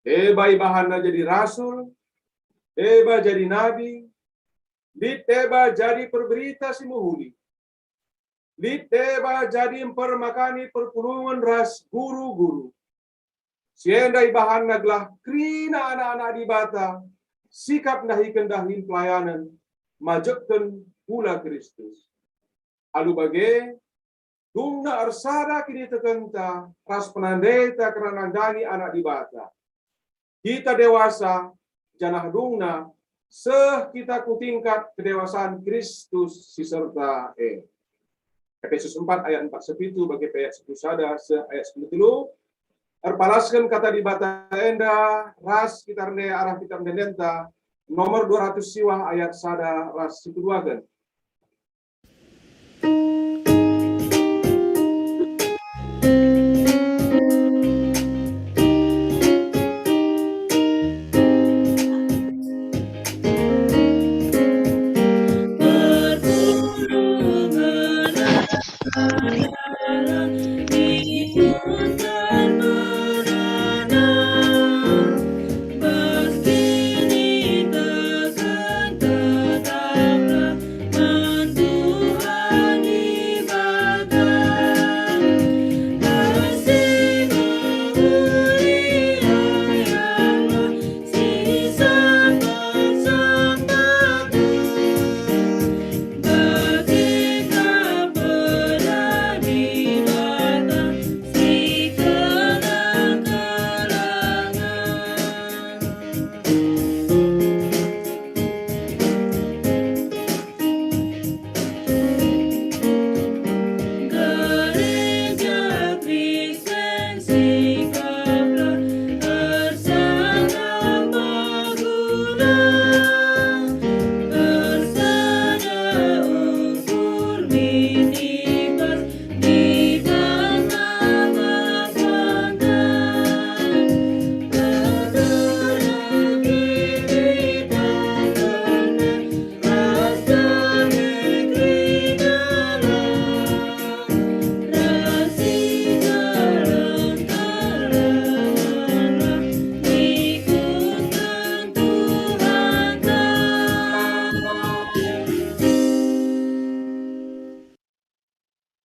Deba ibahanna jadi rasul, deba jadi nabi, lit deba jadi perberita si mehuli, lit deba jadi mpermakani perpulungen ras guru-guru. Si enda ibahanna gelah kerina anak-anak Dibata sikap ndahiken dahin pelayanen majekken kula Kristus. Alu bage, dungna ersada kinitekenta ras penandeta kerna nandangi anak Dibata. Kita dewasa, janah dungna seh kita ku tingkat kedewasan Kristus si serta e. Epesus empat ayat empat sepuluh bagi pe ayat sepuluh sada seh ayat sepuluh telu. Erpalasken Kata Dibata enda ras kita rende arah kitab ende-endenta nomor dua ratus siwah ayat sada ras sepuluh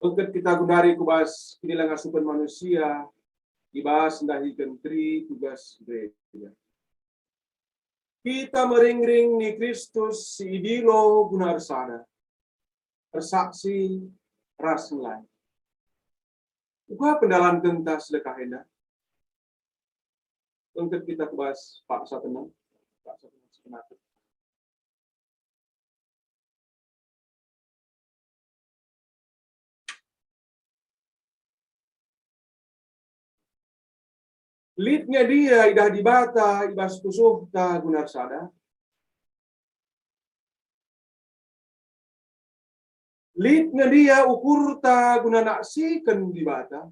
Bengket kita gundari ku bas kinilangasupen manusia, i bas ndahiken tri tugas gereja. Kita meringring ni Kristus si idilo guna ersada, ersaksi ras ngelai. Uga pendalankenta si lekah enda. Bengket kita ku bas paksa tenang, paksa tenang sepenakut. Lit nge dia idah Dibata i bas pusuhta guna ersada? Lit nge dia ukurta guna naksiken Dibata?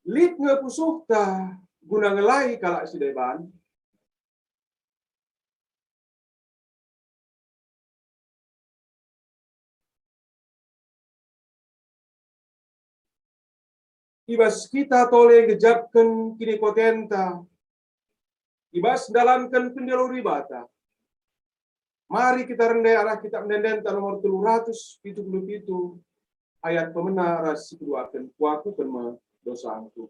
Lit nge pusuhta guna ngelai kalak si deban? I bas kita tole ngejapken kinikotenta, i bas ndalanken pendialo Dibata. Mari kita rende arah kitab ende-endenta nomor telu ratus pitu puluh pitu, ayat pemena ras si keduaken, "Kuakuken me dosangku."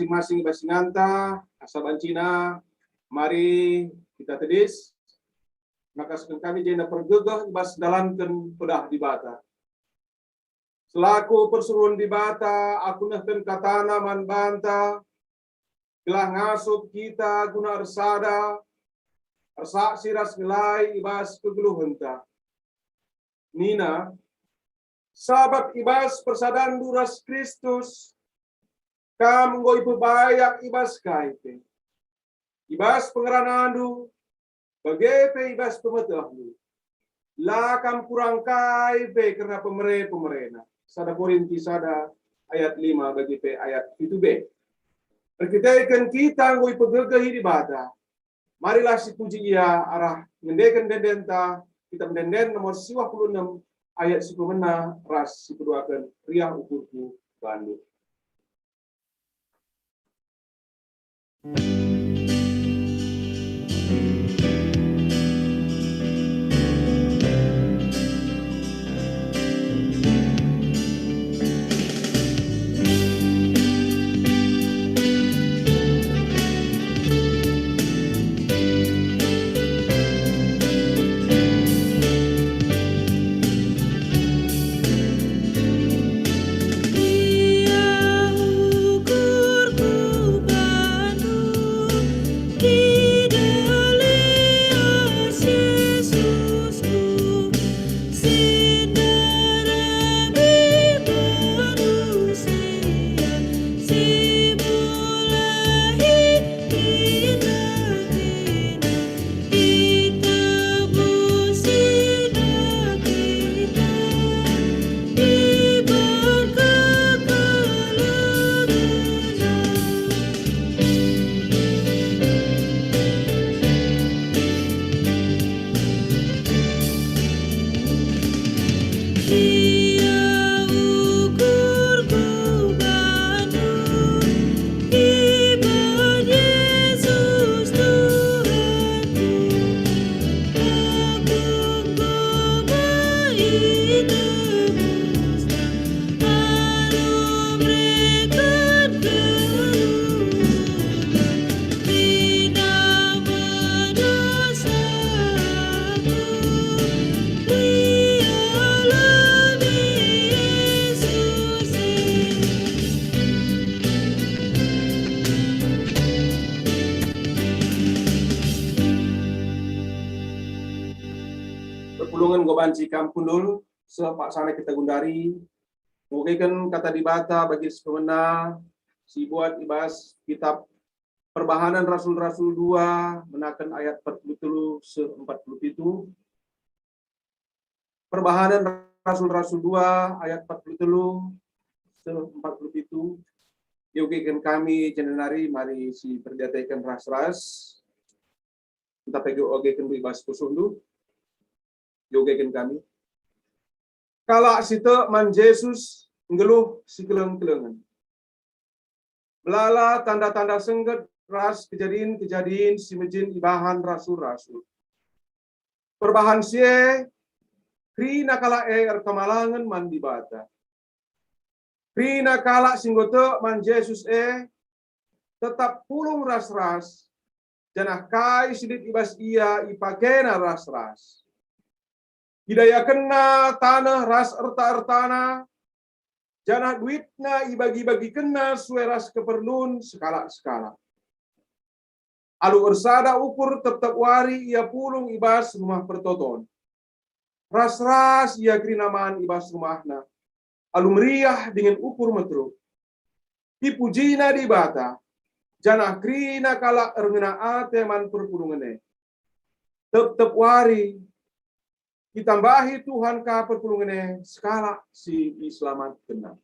masing-masing i bas inganta, asa bancina mari kita tedis, maka seken kami jenda pergegeh i bas ndalanken pedah Dibata. Selaku persuruhen Dibata, aku nehken kataNa man banta, gelah ngasup kita guna ersada, ersaksi ras ngelai i bas kegeluhenta. Nina, sabap i bas persadanndu ras Kristus, kam enggo ipebayak i bas kai pe. I bas pengeranandu, bage pe i bas pemetehndu. La kam kurang kai pe kerna pemere-pemerena. Sada Korinti sada ayat lima bagi pe ayat pitu b. Erkiteken kita enggo ipegegehi Dibata, marilah sipuji Ia arah ngendeken ende-endenta, Kitab Ende-enden nomor siwah puluh enem ayat sipemena ras sipeduaken, Riah Ukurku Bandu. Perpulungen enggo banci kam kundul, seh paksana kita gundari, ngogeken Kata Dibata bagi si pemena, si buat i bas kitab Perbahanen Rasul-Rasul dua, menaken ayat empat puluh telu seh empat puluh pitu. Perbahanen Rasul-Rasul dua ayat empat puluh telu seh empat puluh pitu. Iogeken kami jenda nari, mari si perdiateken ras-ras. Ntah pagi ogeken i bas pusuhndu. Iogeken kami. Kalak si tek man Jesus nggeluh sikeleng-kelengen. Melala tanda-tanda sengget ras kejadin-kejadin si mejin ibahan rasul-rasul. Perbahan si e, kerina kalak e erkemalangen man Dibata. Kerina kalak si enggo tek man Jesus e tetap pulung ras-ras, janah kai si lit i bas ia ipakena ras-ras. Idayakenna taneh ras erta-ertana, janah duitna ibagi-bagikenna sue ras keperlun sekalak-sekalak. Alu ersada ukur tep-tep wari ia pulung i bas Rumah Pertoton. Ras-ras ia kerina man i bas rumahna, alu meriah dingen ukur meteruk. Ipujina Dibata, janah kerina kalak erngena ate man perpulungen e. Tep-tep wari, itambahi Tuhan ka perpulungen e sekalak si iselamatkenna.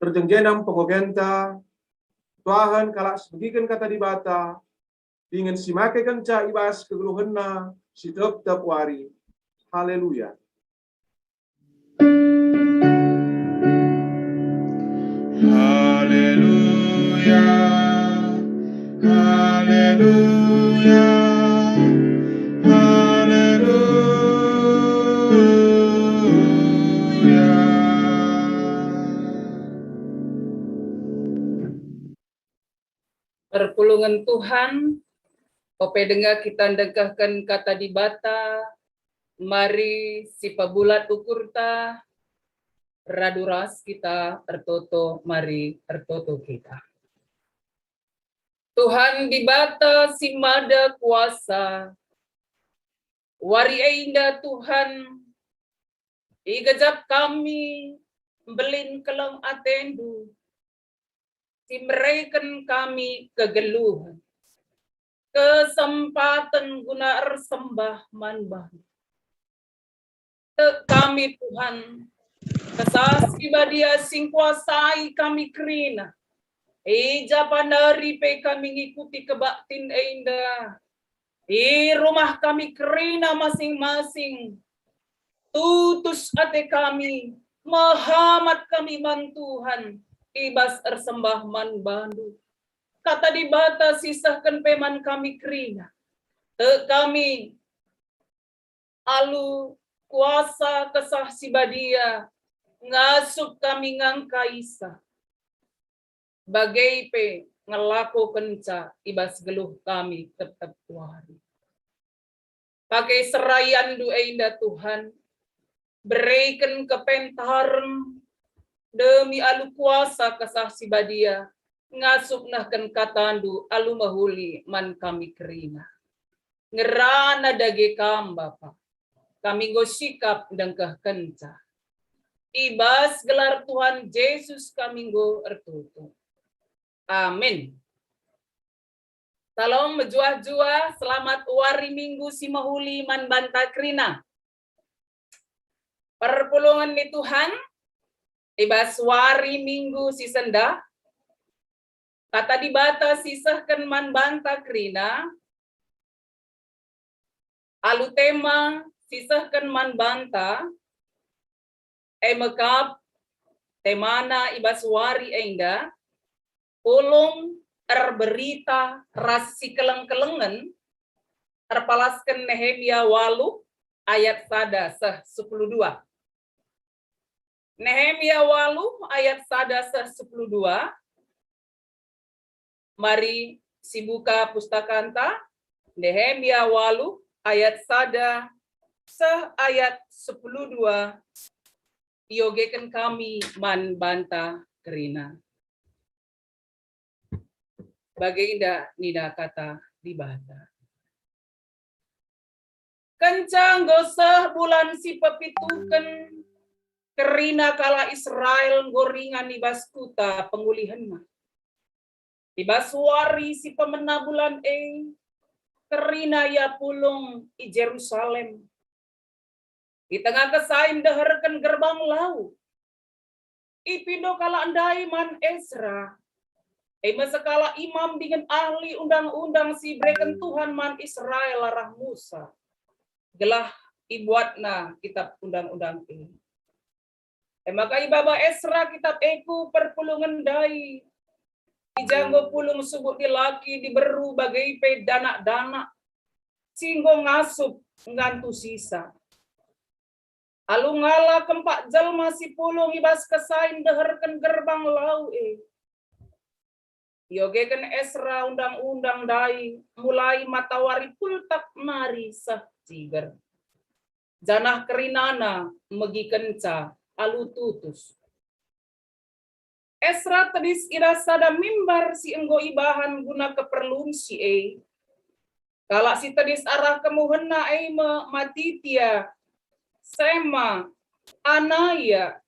Terjeng jenam pengogenta, tuahen kalak si megiken Kata Dibata, dingen si make kenca i bas kegeluhenna si tep-tep wari. Haleluya! Haleluya, haleluya, haleluya. Perpulungen Tuhan, ope denga kita ndengkehken Kata Dibata, mari sipebulat ukurta, radu ras kita ertoto, mari ertoto kita. Tuhan Dibata si Mada Kuasa, wari enda Tuhan, igejap kami mbelin keleng ateNdu, si mereken kami kegeluhen, kesempaten guna ersembah man Bam. Tek kami, Tuhan, Kesah Si Badia si ngkuasai kami kerina. I ja pa nari pe kami ngikuti kebaktin enda. I rumah kami kerina masing-masing. Tutus ate kami, mehamat kami man Tuhan, i bas ersembah man baNdu. Kata Dibata sisehken pe man kami kerina. Tek kami, alu kuasa Kesah Si Badia, ngasup kami ngangkaisa, bage pe ngelakokenca i bas geluh kami tep-tep wari. Pake serayanNdu enda, Tuhan, bereken kepentaren demi alu kuasa Kesah Si Badia, ngasup nehken kataNdu alu mehuli man kami kerina. Ngerana dage Kam, Bapa, kami enggo sikap ndengkehkenca. I bas gelar Tuhan Jesus kami enggo ertoto. Amin. Salam mejuah-juah, selamat wari Minggu si mehuli man banta kerina. Perpulungen ni Tuhan, i bas wari Minggu si sendah, Kata Dibata sisehken man banta kerina, alu tema sisehken man banta, e me kap temana i bas wari enda, pulung erberita ras sikeleng-kelengen, erpalasken Nehemia walu ayat sada seh sepuluh dua. Nehemia walu ayat sada seh sepuluh dua. Mari sibuka pustakanta, Nehemia walu ayat sada seh ayat sepuluh dua, iogeken kami man banta kerina. Bage enda nina Kata Dibata. Kenca enggo seh bulan si pepituken, kerina kalak Israel enggo ringan i bas kuta pengulihenna. I bas wari si pemena bulan e, kerina ia pulung i Jerusalem. I tengah kesain ndeherken gerbang lau, ipindo kalak ndai man Esra, e me sekalak imam dingen ahli undang-undang si ibereken Tuhan man Israel arah Musa, gelah ibuatna kitap undang-undang e. E maka ibaba Esra kitap e ku perpulungen ndai. I ja enggo pulung subuk dilaki diberu bage pe danak-danak si enggo ngasup nggantusisa. Alu ngala kempak jelma si pulung i bas kesain ndeherken gerbang lau e. Iogeken Esra undang-undang ndai mulai matawari pultak nari seh ciger, janah kerinana megikenca alu tutus. Esra tedis i bas sada mimbar si enggo ibahan guna keperlun si e. Kalak si tedis arah kemuhenna e me Matitia, Sema, Anaya,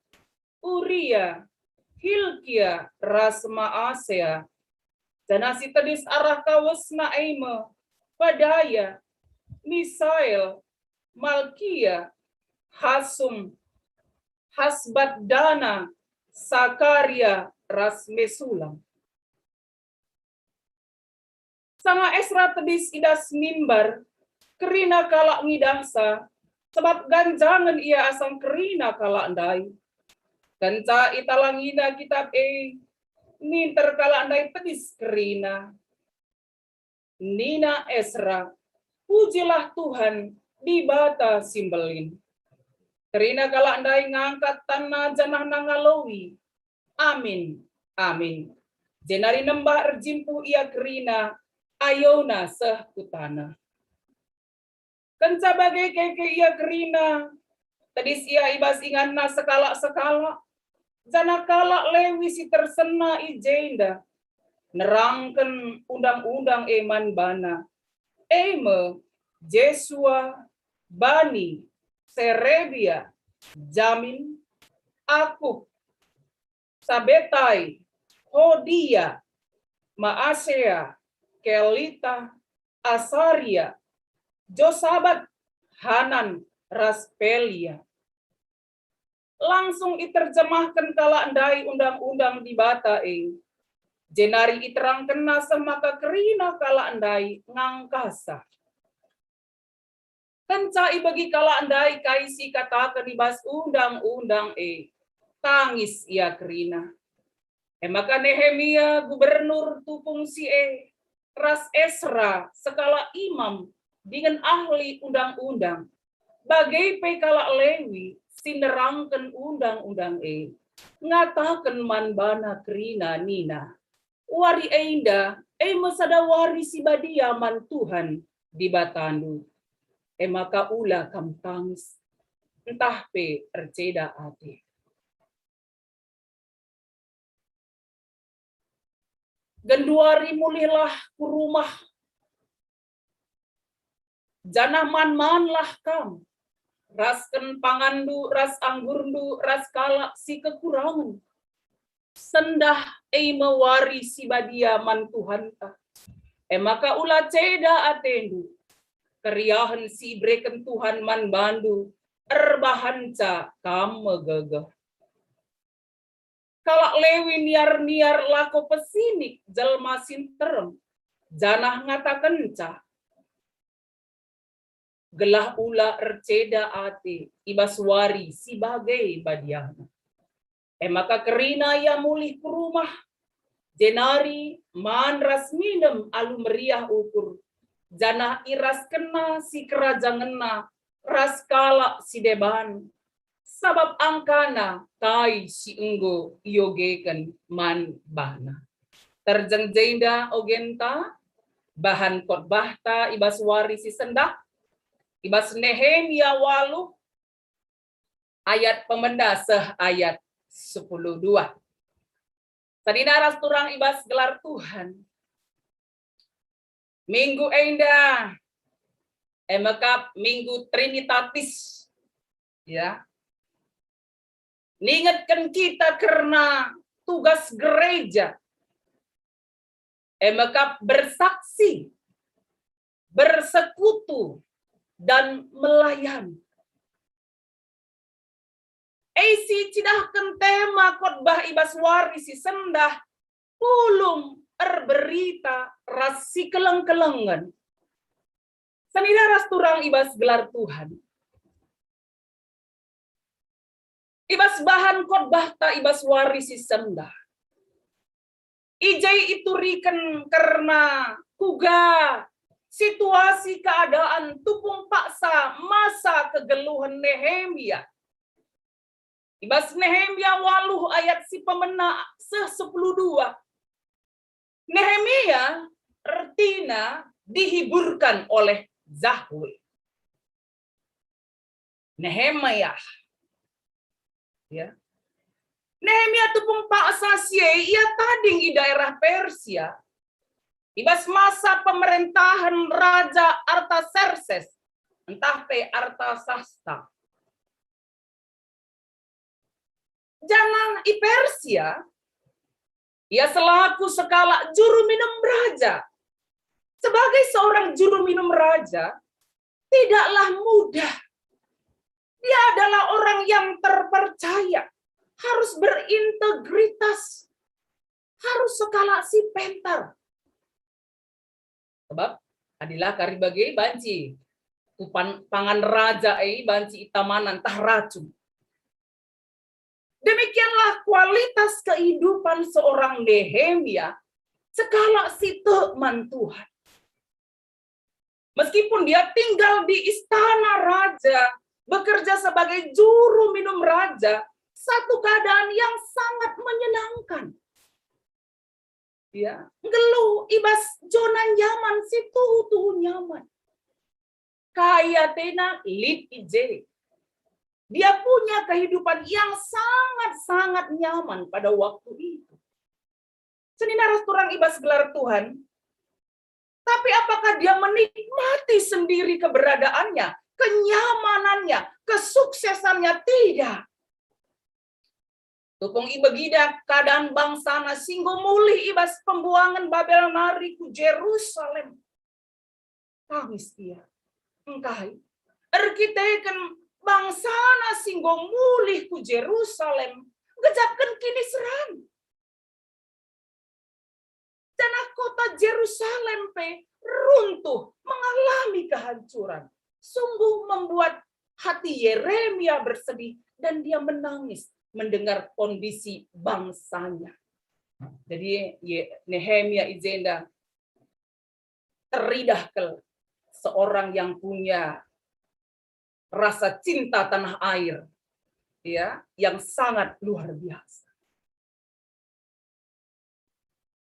Uria, Hilkia, ras Maasea. Janah si tedis arah kawesna e me Padaya, Misael, Malkia, Hasum, Hasbadana, Sakaria, ras Mesulam. Sanga Esra tedis i das mimbar, kerina kalak ngidahsa, sabap ganjangen ia asang kerina kalak ndai. Kenca italangina kitap e, minter kalak ndai tedis kerina. Nina Esra, "Pujilah Tuhan, Dibata si Mbelin." Kerina kalak ndai ngangkat tanna janah nangalowi, "Amin, amin." jenari nembah erjimpuh ia kerina, ayona seh ku taneh. Kenca bage keke ia kerina, tedis ia i bas inganna sekalak-sekalak, janah kalak Lewi si tersena i jenda nerangken undang-undang e man bana, e me Jesua, Bani, Serebia, Jamin, Akub, Sabetai, Hodia, Maasea, Kelita, Asaria, Josabat, Hanan, ras Pelia. Langsung iterjemahken kalak ndai undang-undang Dibata e, jenari iterangkenna seh maka kerina kalak ndai ngangkasa. Kenca ibegi kalak ndai kai si ikataken i bas undang-undang e, tangis ia kerina. E maka Nehemia, gubernur tupung si e, ras Esra, sekalak imam dingen ahli undang-undang, bage pe kalak Lewi si nerangken undang-undang e, ngataken man bana kerina nina, "Wari enda e me sada wari si badia man Tuhan Dibatandu. E maka ula kam tangis, ntah pe erceda ate. Genduari mulihlah ku rumah, janah man-manlah kam, rasken panganndu ras anggurndu ras kalak si kekurangen. Sendah e me wari si badia man Tuhanta. E maka ula ceda atendu. Keriahen si ibereken Tuhan man bandu erbahanca kam megegeh." Kalak Lewi niar-niar lako pesinik jelma si nterem, janah ngatakenca, gelah ula erceda ate i bas wari si bage badiana. E maka kerina ia mulih ku rumah, jenari man ras minem alu meriah ukur, janah iraskenna sikerajangenna ras kalak si deban, sabap angkana kai si enggo iogeken man bana. Terjeng jenda ogenta, bahan khotbahta i bas wari si sendah, i bas Nehemia waluh ayat pemena seh ayat sepuluh dua. Senina ras turang i bas gelar Tuhan. Minggu enda, e mekap Minggu Trinitatis, ya, ningetken kita kerna tugas gereja, e mekap bersaksi, bersekutu, dan melayani. E si cidahken tema khotbah i bas wari si sendah, pulung erberita ras sikeleng-kelengen. Senina ras turang i bas gelar Tuhan. I bas bahan khotbahta i bas wari si sendah, i je ituriken kerna kuga situasi keadaan tupung paksa masa kegeluhen Nehemia. I bas Nehemia waluh ayat si pemena seh sepuluh dua, Nehemia ertina dihiburkan oleh Yahweh. Nehemia. Ya. Nehemia tupung paksa si e ia tading i daerah Persia, i bas masa pemerentahen Raja Artaserses, ntah pe Artasasta. Janah i Persia, ia selaku sekalak juru minum raja. Sebagai seorang juru minum raja, tidaklah mudah. Dia adalah orang yang terpercaya, harus berintegritas, harus sekalak si pentar. Sebab adi la kari bage banci kupan-, pangan raja e banci itamanan ntah racun. Demikianlah kualitas kehidupan seorang Nehemia, sekalak si tek man Tuhan. Meskipun dia tinggal di istana raja, bekerja sebagai juru minum raja, satu keadaan yang sangat menyenangkan. Ya, nggeluh i bas zona nyaman, si tuhu-tuhu nyaman. Kai atena lit i je. Dia punya kehidupan yang sangat-sangat nyaman pada waktu itu. Senina ras turang i bas gelar Tuhan, tapi apakah dia menikmati sendiri keberadaannya, kenyamanannya, kesuksesannya? Tidak. Tupung ibegida keadaan bangsana si enggo mulih i bas pembuangen Babel nari ku Jerusalem. Tangis ia. Engkai? Erkiteken bangsana si enggo mulih ku Jerusalem, ngejapken kiniseran. Janah kota Jerusalem pe runtuh, mengalami kehancuran. Sungguh membuat hati Yeremia bersedih dan dia menangis mendengar kondisi bangsanya. Jadi, Ye-, Nehemia i jenda teridah kal seorang yang punya rasa cinta tanah air, ya, yang sangat luar biasa.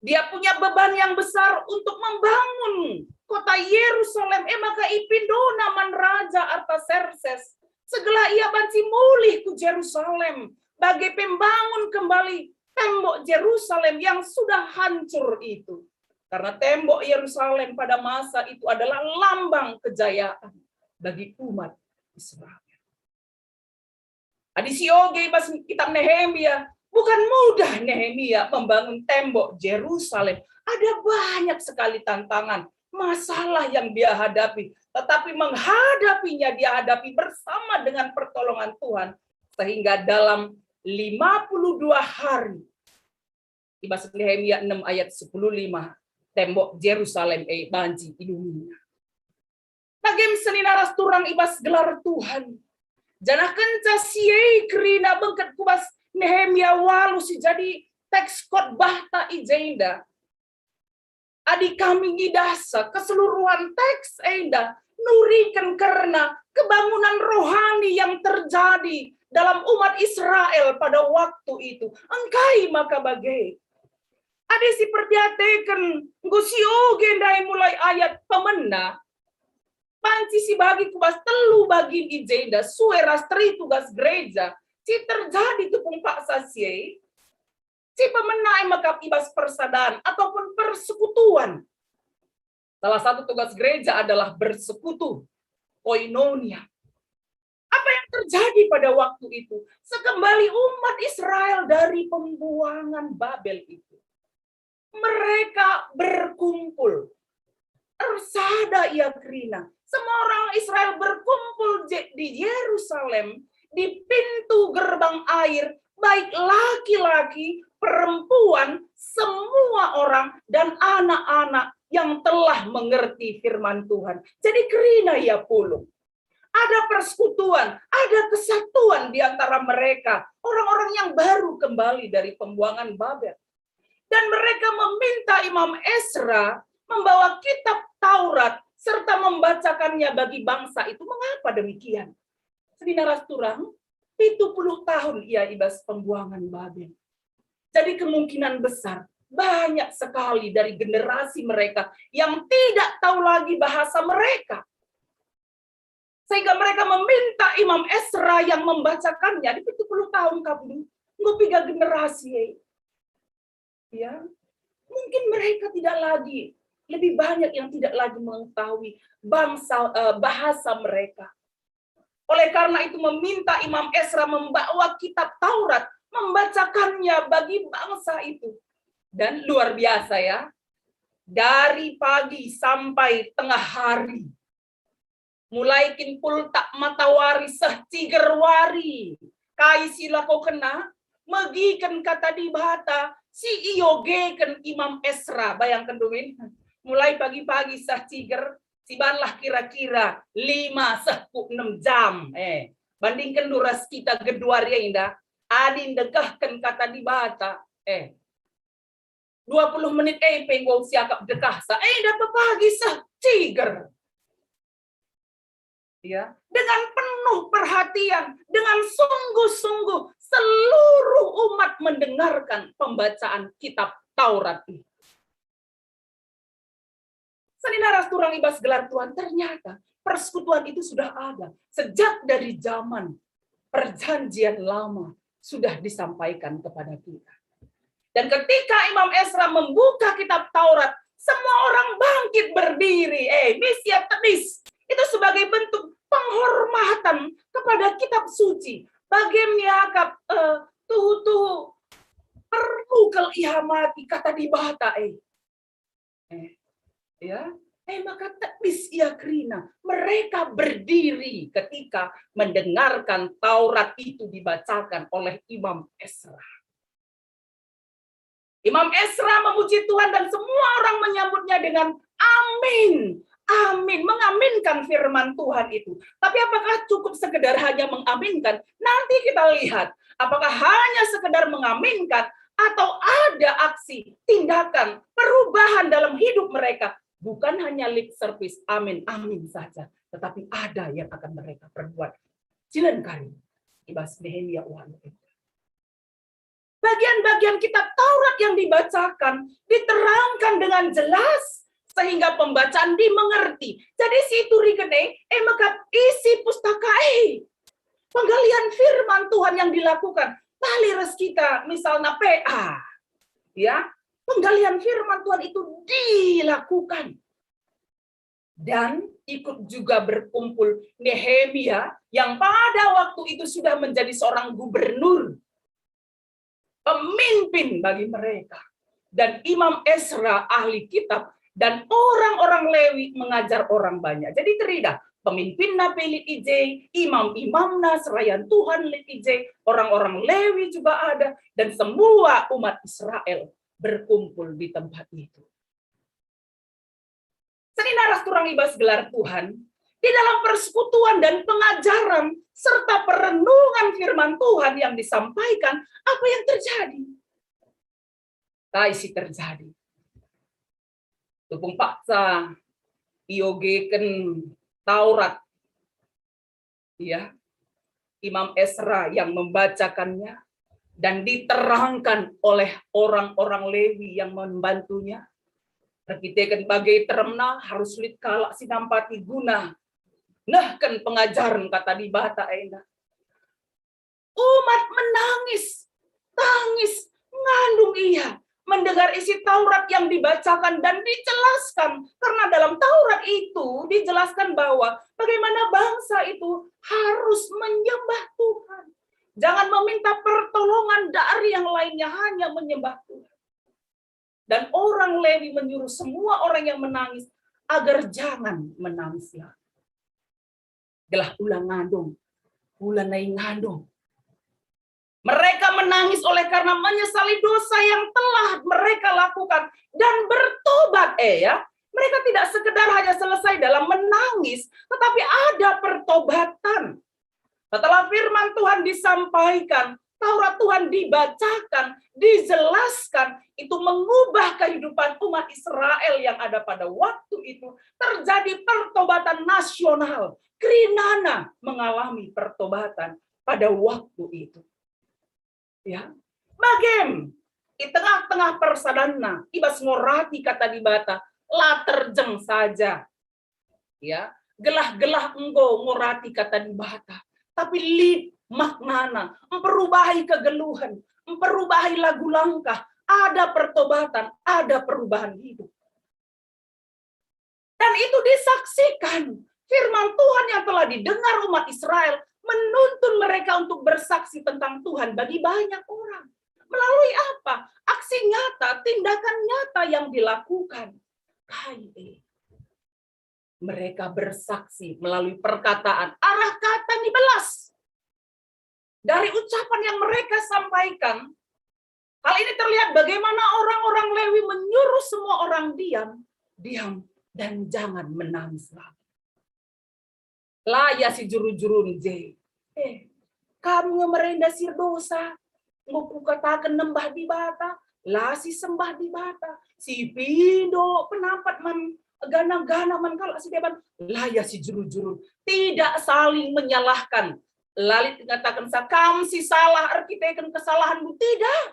Dia punya beban yang besar untuk membangun kota Yerusalem, e maka ipindona man Raja Artaserses, segelah ia banci mulih ku Jerusalem, bage pe mbangun kembali tembok Jerusalem yang sudah hancur itu. Karena tembok Yerusalem pada masa itu adalah lambang kejayaan bagi umat Israel. Adi sioge i bas kitab Nehemia, bukan mudah Nehemia membangun tembok Jerusalem. Ada banyak sekali tantangan, masalah yang dia hadapi. Tetapi menghadapinya dia hadapi bersama dengan pertolongan Tuhan. Sehingga dalam lima puluh dua hari, i bas Nehemia enam ayat sepuluh lima, tembok Jerusalem e banci idungiNa. Bage me senina ras turang i bas gelar Tuhan. Janah kenca si e kerina bengket ku bas Nehemia waluh si jadi teks khotbahta i jenda. Adi kami ngidahsa keseluruhan teks enda nuriken kerna kebangunan rohani yang terjadi dalam umat Israel pada waktu itu, engkai maka bage? Adi siperdiateken enggo sioge ndai mulai ayat pemena, banci sibagi ku bas telu bagin i jenda sue ras teri tugas gereja si terjadi tupung paksa si e. Si pemena e mekap i bas persadan ataupun persekutuan. Salah satu tugas gereja adalah bersekutu, koinonia. Apa yang terjadi pada waktu itu? Sekembali umat Israel dari pembuangan Babel itu, mereka berkumpul. Ersada ia kerina. Semua orang Israel berkumpul je-, di Yerusalem, di pintu gerbang air, baik laki-laki, perempuan, semua orang, dan anak-anak yang telah mengerti firman Tuhan. Jadi kerina ia pulung. Ada persekutuan, ada kesatuan di antara mereka, orang-orang yang baru kembali dari pembuangan Babel. Dan mereka meminta Imam Esra membawa kitab Taurat serta membacakannya bagi bangsa itu. Mengapa demikian? Senina ras turang, pitu puluh tahun ia i bas pembuangan Babel. Jadi kemungkinan besar banyak sekali dari generasi mereka yang tidak tahu lagi bahasa mereka. Sehingga mereka meminta Imam Esra yang membacakannya di pitu puluh tahun kap, enggo piga generasi e. Ya. Mungkin mereka tidak lagi, lebih banyak yang tidak lagi mengetahui bangsa, eh, bahasa mereka. Oleh karena itu meminta Imam Esra membawa kitab Taurat, membacakannya bagi bangsa itu. Dan luar biasa ya, dari pagi sampai tengah hari, mulai kin pultak matawari seh ciger wari. Kai si lakokenna? Megiken kata Dibata si iogeken Imam Esra. Bayangken dumin, mulai pagi-pagi seh ciger, sibanlah kira-kira lima seh ku enam jam. Eh, bandingken ras kita gedua enda, adi ndekehken kata Dibata. Eh, dua puluh menit e pe enggo siakap dekahsa, enda pepagi seh ciger. Ya, dengan penuh perhatian, dengan sungguh-sungguh seluruh umat mendengarkan pembacaan kitab Taurat ini. Senina ras turang i bas gelar Tuhan, ternyata persekutuan itu sudah ada sejak dari zaman Perjanjian Lama, sudah disampaikan kepada kita. Dan ketika Imam Esra membuka kitab Taurat, semua orang bangkit berdiri. Eh, misia tedis. Itu sebagai bentuk penghormatan kepada kitab suci. Bage me akap, eh, tuhu-tuhu perlu kal ihamati kata Dibata, eh. Eh, ya. Eh, maka tedis ia kerina. Mereka berdiri ketika mendengarkan Taurat itu dibacakan oleh Imam Esra. Imam Esra memuji Tuhan dan semua orang menyambutnya dengan amin. Amin. Mengaminkan firman Tuhan itu. Tapi apakah cukup sekedar hanya mengaminkan? Nanti kita lihat. Apakah hanya sekedar mengaminkan atau ada aksi, tindakan, perubahan dalam hidup mereka? Bukan hanya lip service, amin, amin saja. Tetapi ada yang akan mereka perbuat. Silan kari. I bas Nehemia walu. Bagian-bagian kitab Taurat yang dibacakan diterangkan dengan jelas sehingga pembacaan dimengerti. Jadi si turiken e, e mekap isi pustaka e. Penggalian firman Tuhan yang dilakukan. Bali ras kita misalnya P A. Ya, penggalian firman Tuhan itu dilakukan. Dan ikut juga berkumpul Nehemia yang pada waktu itu sudah menjadi seorang gubernur, pemimpin bagi mereka. Dan Imam Esra, ahli kitab, dan orang-orang Lewi mengajar orang banyak. Jadi teridah, pemimpinna pe lit i je, imam-imamna, serayan Tuhan lit i je, orang-orang Lewi juga ada, dan semua umat Israel berkumpul di tempat itu. Senina ras turang i bas gelar Tuhan, di dalam persekutuan dan pengajaran serta perenungan firman Tuhan yang disampaikan, apa yang terjadi? Kai si terjadi? Tupung paksa iogeken Taurat, ya, Imam Esra yang membacakannya, dan diterangkan oleh orang-orang Lewi yang membantunya. Erkiteken bage teremna harus lit kalak si nampati guna nehken pengajaren kata Dibata enda. Umat menangis, tangis, ngandung ia mendengar isi Taurat yang dibacakan dan dijelaskan. Karena dalam Taurat itu dijelaskan bahwa bagaimana bangsa itu harus menyembah Tuhan. Jangan meminta pertolongan dari yang lainnya, hanya menyembah Tuhan. Dan orang Lewi menyuruh semua orang yang menangis agar jangan menangis lagi. Gelah ula ngandung, ula nai ngandung. Mereka menangis oleh karena menyesali dosa yang telah mereka lakukan dan bertobat, eh, ya. Mereka tidak sekedar hanya selesai dalam menangis, tetapi ada pertobatan. Setelah firman Tuhan disampaikan, Taurat Tuhan dibacakan, dijelaskan, itu mengubah kehidupan umat Israel yang ada pada waktu itu. Terjadi pertobatan nasional. Kerinana mengalami pertobatan pada waktu itu. Ya, bagem, i tengah-tengah persadanna, i bas ngorati kata Dibata, la terjeng saja. Ya, gelah-gelah enggo ngorati kata Dibata, tapi lit maknana, mperubahi kegeluhen, mperubahi lagu langkah, ada pertobatan, ada perubahan hidup. Dan itu disaksikan. Firman Tuhan yang telah didengar umat Israel menuntun mereka untuk bersaksi tentang Tuhan bagi banyak orang. Melalui apa? Aksi nyata, tindakan nyata yang dilakukan. Kai e. Mereka bersaksi melalui perkataan, arah kata ni belas. Dari ucapan yang mereka sampaikan, hal ini terlihat bagaimana orang-orang Lewi menyuruh semua orang diam, diam, dan jangan menangis lagi. La ia si juru-jurun je. Eh, kam nge merenda si erdosa, enggo kukataken nembah Dibata, la si sembah Dibata, si pindo penampat man gana-gana man kalak si deban, la ia si juru-jurun. Tidak saling menyalahkan. La lit ngataken sa, kam si salah erkiteken kesalahenndu. Tidak.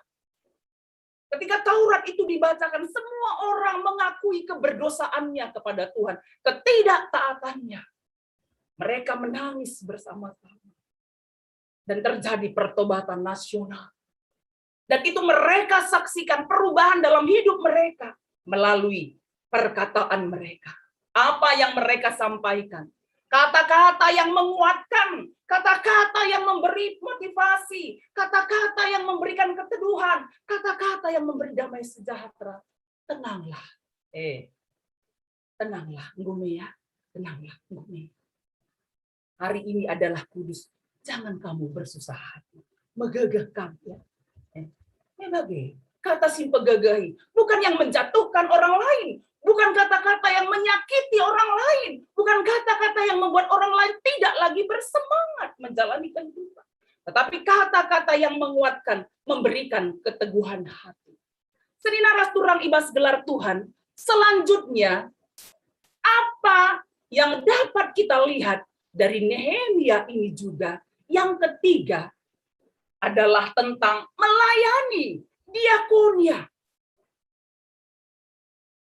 Ketika Taurat itu dibacakan, semua orang mengakui keberdosaannya kepada Tuhan, ketidaktaatannya. Mereka menangis bersama-sama. Dan terjadi pertobatan nasional. Dan itu mereka saksikan perubahan dalam hidup mereka melalui perkataan mereka. Apa yang mereka sampaikan? Kata-kata yang menguatkan, kata-kata yang memberi motivasi, kata-kata yang memberikan keteduhan, kata-kata yang memberi damai sejahtera. Tenanglah. Eh, tenanglah, enggo me ya. Tenanglah, enggo me. Hari ini adalah kudus. Jangan kamu bersusah hati. Megegeh kam, ya. Eh, me bage. Kata si mpegegehi, bukan yang menjatuhkan orang lain, bukan kata-kata yang menyakiti orang lain, bukan kata-kata yang membuat orang lain tidak lagi bersemangat menjalani kehidupan. Tetapi kata-kata yang menguatkan, memberikan keteguhan hati. Senina ras turang i bas gelar Tuhan, selanjutnya, apa yang dapat kita lihat dari Nehemia ini juga? Yang ketiga adalah tentang melayani, diakonia.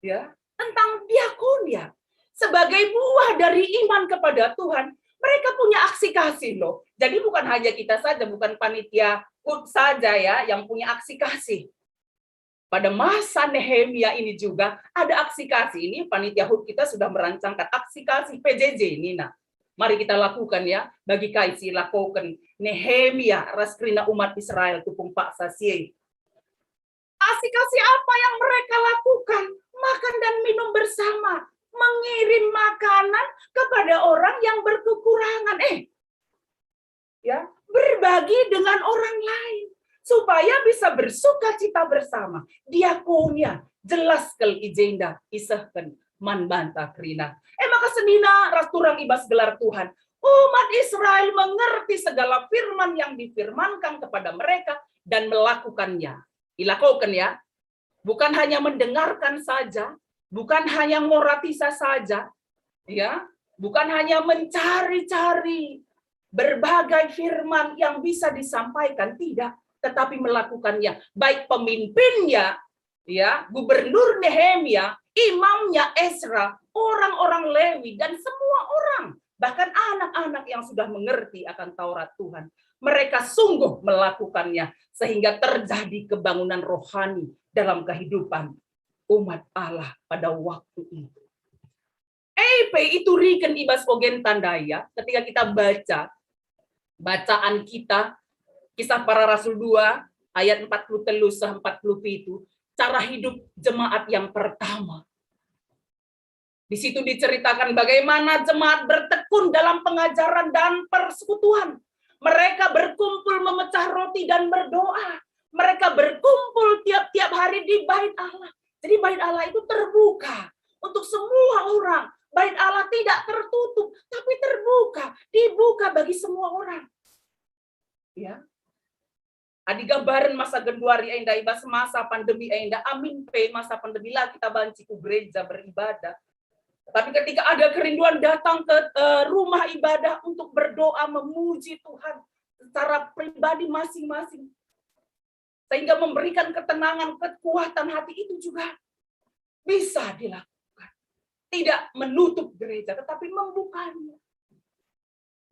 Ya, tentang diakonia. Sebagai buah dari iman kepada Tuhan, mereka punya aksi kasih loh. Jadi bukan hanya kita saja, bukan panitia HUT saja ya yang punya aksi kasih. Pada masa Nehemia ini juga ada aksi kasih. Ini panitia HUT kita sudah merancangkan aksi kasih P J J ini, nah. Mari kita lakukan ya, bagi kai si lakoken Nehemia ras kerina umat Israel tupung paksa si e. Aksi kasih apa yang mereka lakukan? Makan dan minum bersama, mengirim makanan kepada orang yang berkekurangan. Eh, ya, berbagi dengan orang lain supaya bisa bersuka cita bersama. Diakonia jelas kal i jenda isehken man banta kerina. E maka senina ras turang i bas gelar Tuhan, umat Israel mengerti segala firman yang difirmankan kepada mereka dan melakukannya. Ilakoken ya, bukan hanya mendengarkan saja, bukan hanya ngoratisa saja, ya, bukan hanya mencari-cari berbagai firman yang bisa disampaikan, tidak, tetapi melakukannya. Baik pemimpinnya, ya, Gubernur Nehemia, imamnya Esra, orang-orang Lewi, dan semua orang, bahkan anak-anak yang sudah mengerti akan Taurat Tuhan, mereka sungguh melakukannya sehingga terjadi kebangunan rohani dalam kehidupan umat Allah pada waktu itu. E pe ituriken i bas ogen tandai ya, ketika kita baca bacaan kita, Kisah Para Rasul dua ayat empat puluh telu seh empat puluh pitu, cara hidup jemaat yang pertama. Di situ diceritakan bagaimana jemaat bertekun dalam pengajaran dan persekutuan. Mereka berkumpul memecah roti dan berdoa. Mereka berkumpul tiap-tiap hari di Bait Allah. Jadi Bait Allah itu terbuka untuk semua orang. Bait Allah tidak tertutup, tapi terbuka, dibuka bagi semua orang. Ya. Adi gambaren masa genduari enda, i bas masa pandemi enda, amin pe masa pandemi la kita banci ku gereja beribadah. Tapi ketika ada kerinduan datang ke, eh, rumah ibadah untuk berdoa memuji Tuhan secara pribadi masing-masing, sehingga memberikan ketenangan, kekuatan hati, itu juga bisa dilakukan. Tidak menutup gereja, tetapi membukanya.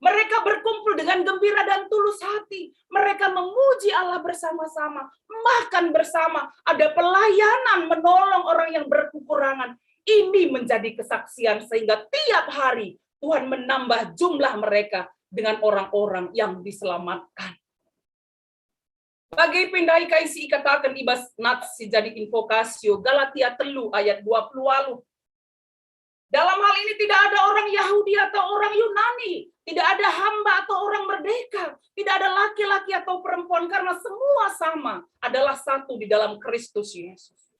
Mereka berkumpul dengan gembira dan tulus hati. Mereka memuji Allah bersama-sama, makan bersama, ada pelayanan menolong orang yang berkekurangan. Ini menjadi kesaksian sehingga tiap hari Tuhan menambah jumlah mereka dengan orang-orang yang diselamatkan. Bage pe ndai kai si ikataken i bas nats si jadi invokasio, Galatia telu ayat dua puluh waluh. Dalam hal ini tidak ada orang Yahudi atau orang Yunani, tidak ada hamba atau orang merdeka, tidak ada laki-laki atau perempuan, karena semua sama adalah satu di dalam Kristus Yesus.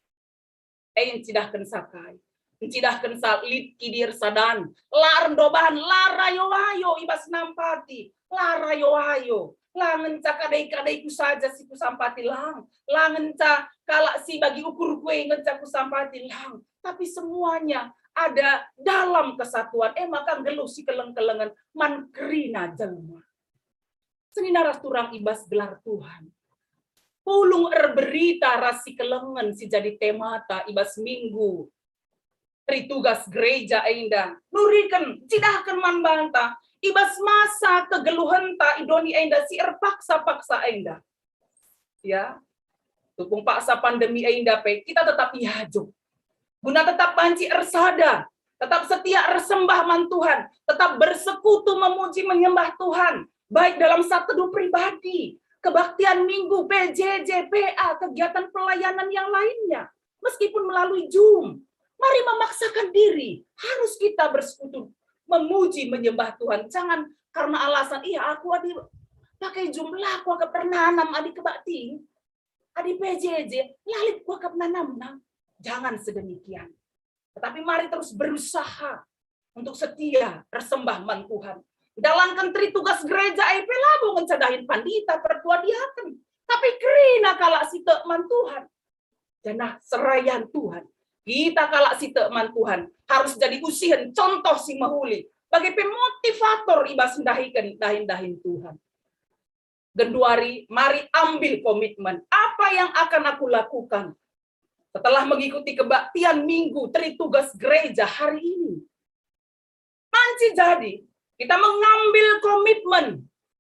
E, ncidahken sakai, ncidahken sa lit kidir sadan, la erndoban, la rayo-ayo i bas nampati, la rayo-ayo, la ngenca kadai-kadaiku saja si kusampati, lang, la ngenca kalak si bagi ukurku e ngenca kusampati, lang, tapi semuanya ada dalam kesatuan, e maka nggeluh sikeleng-kelengen man kerina jelma. Senina ras turang i bas gelar Tuhan. pulung erberita ras si kelengen si jadi temata i bas minggu Tri Tugas Gereja enda. Nuriken, cidahken man banta, i bas masa kegeluhenta i doni enda si erpaksa-paksa enda. Ya, tupung paksa pandemi enda pe, kita tetap iajuk. Guna tetap banci ersada, tetap setia ersembah man Tuhan, tetap bersekutu memuji menyembah Tuhan, baik dalam saat teduh pribadi, kebaktian minggu, P J J, P A, kegiatan pelayanan yang lainnya. Meskipun melalui Zoom, mari memaksakan diri, harus kita bersekutu memuji menyembah Tuhan. Jangan karena alasan, "Iya, aku adi pakai Zoom la kuakap ernanam adi kebakti, adi P J J, la lit kuakap nanamna." Jangan sedemikian. Tetapi mari terus berusaha untuk setia ersembah man Tuhan. Dalanken Tri Tugas Gereja e pe labo ngenca dahin pandita, pertua, diaken, tapi kerina kalak si tek man Tuhan. Janah serayan Tuhan. Kita kalak si tek man Tuhan harus jadi usihen, contoh si mehuli, bage pe motivator i bas ndahiken dahin-dahin Tuhan. Genduari, mari ambil komitmen. Apa yang akan aku lakukan setelah mengikuti kebaktian Minggu Tri Tugas Gereja hari ini? Banci jadi, kita mengambil komitmen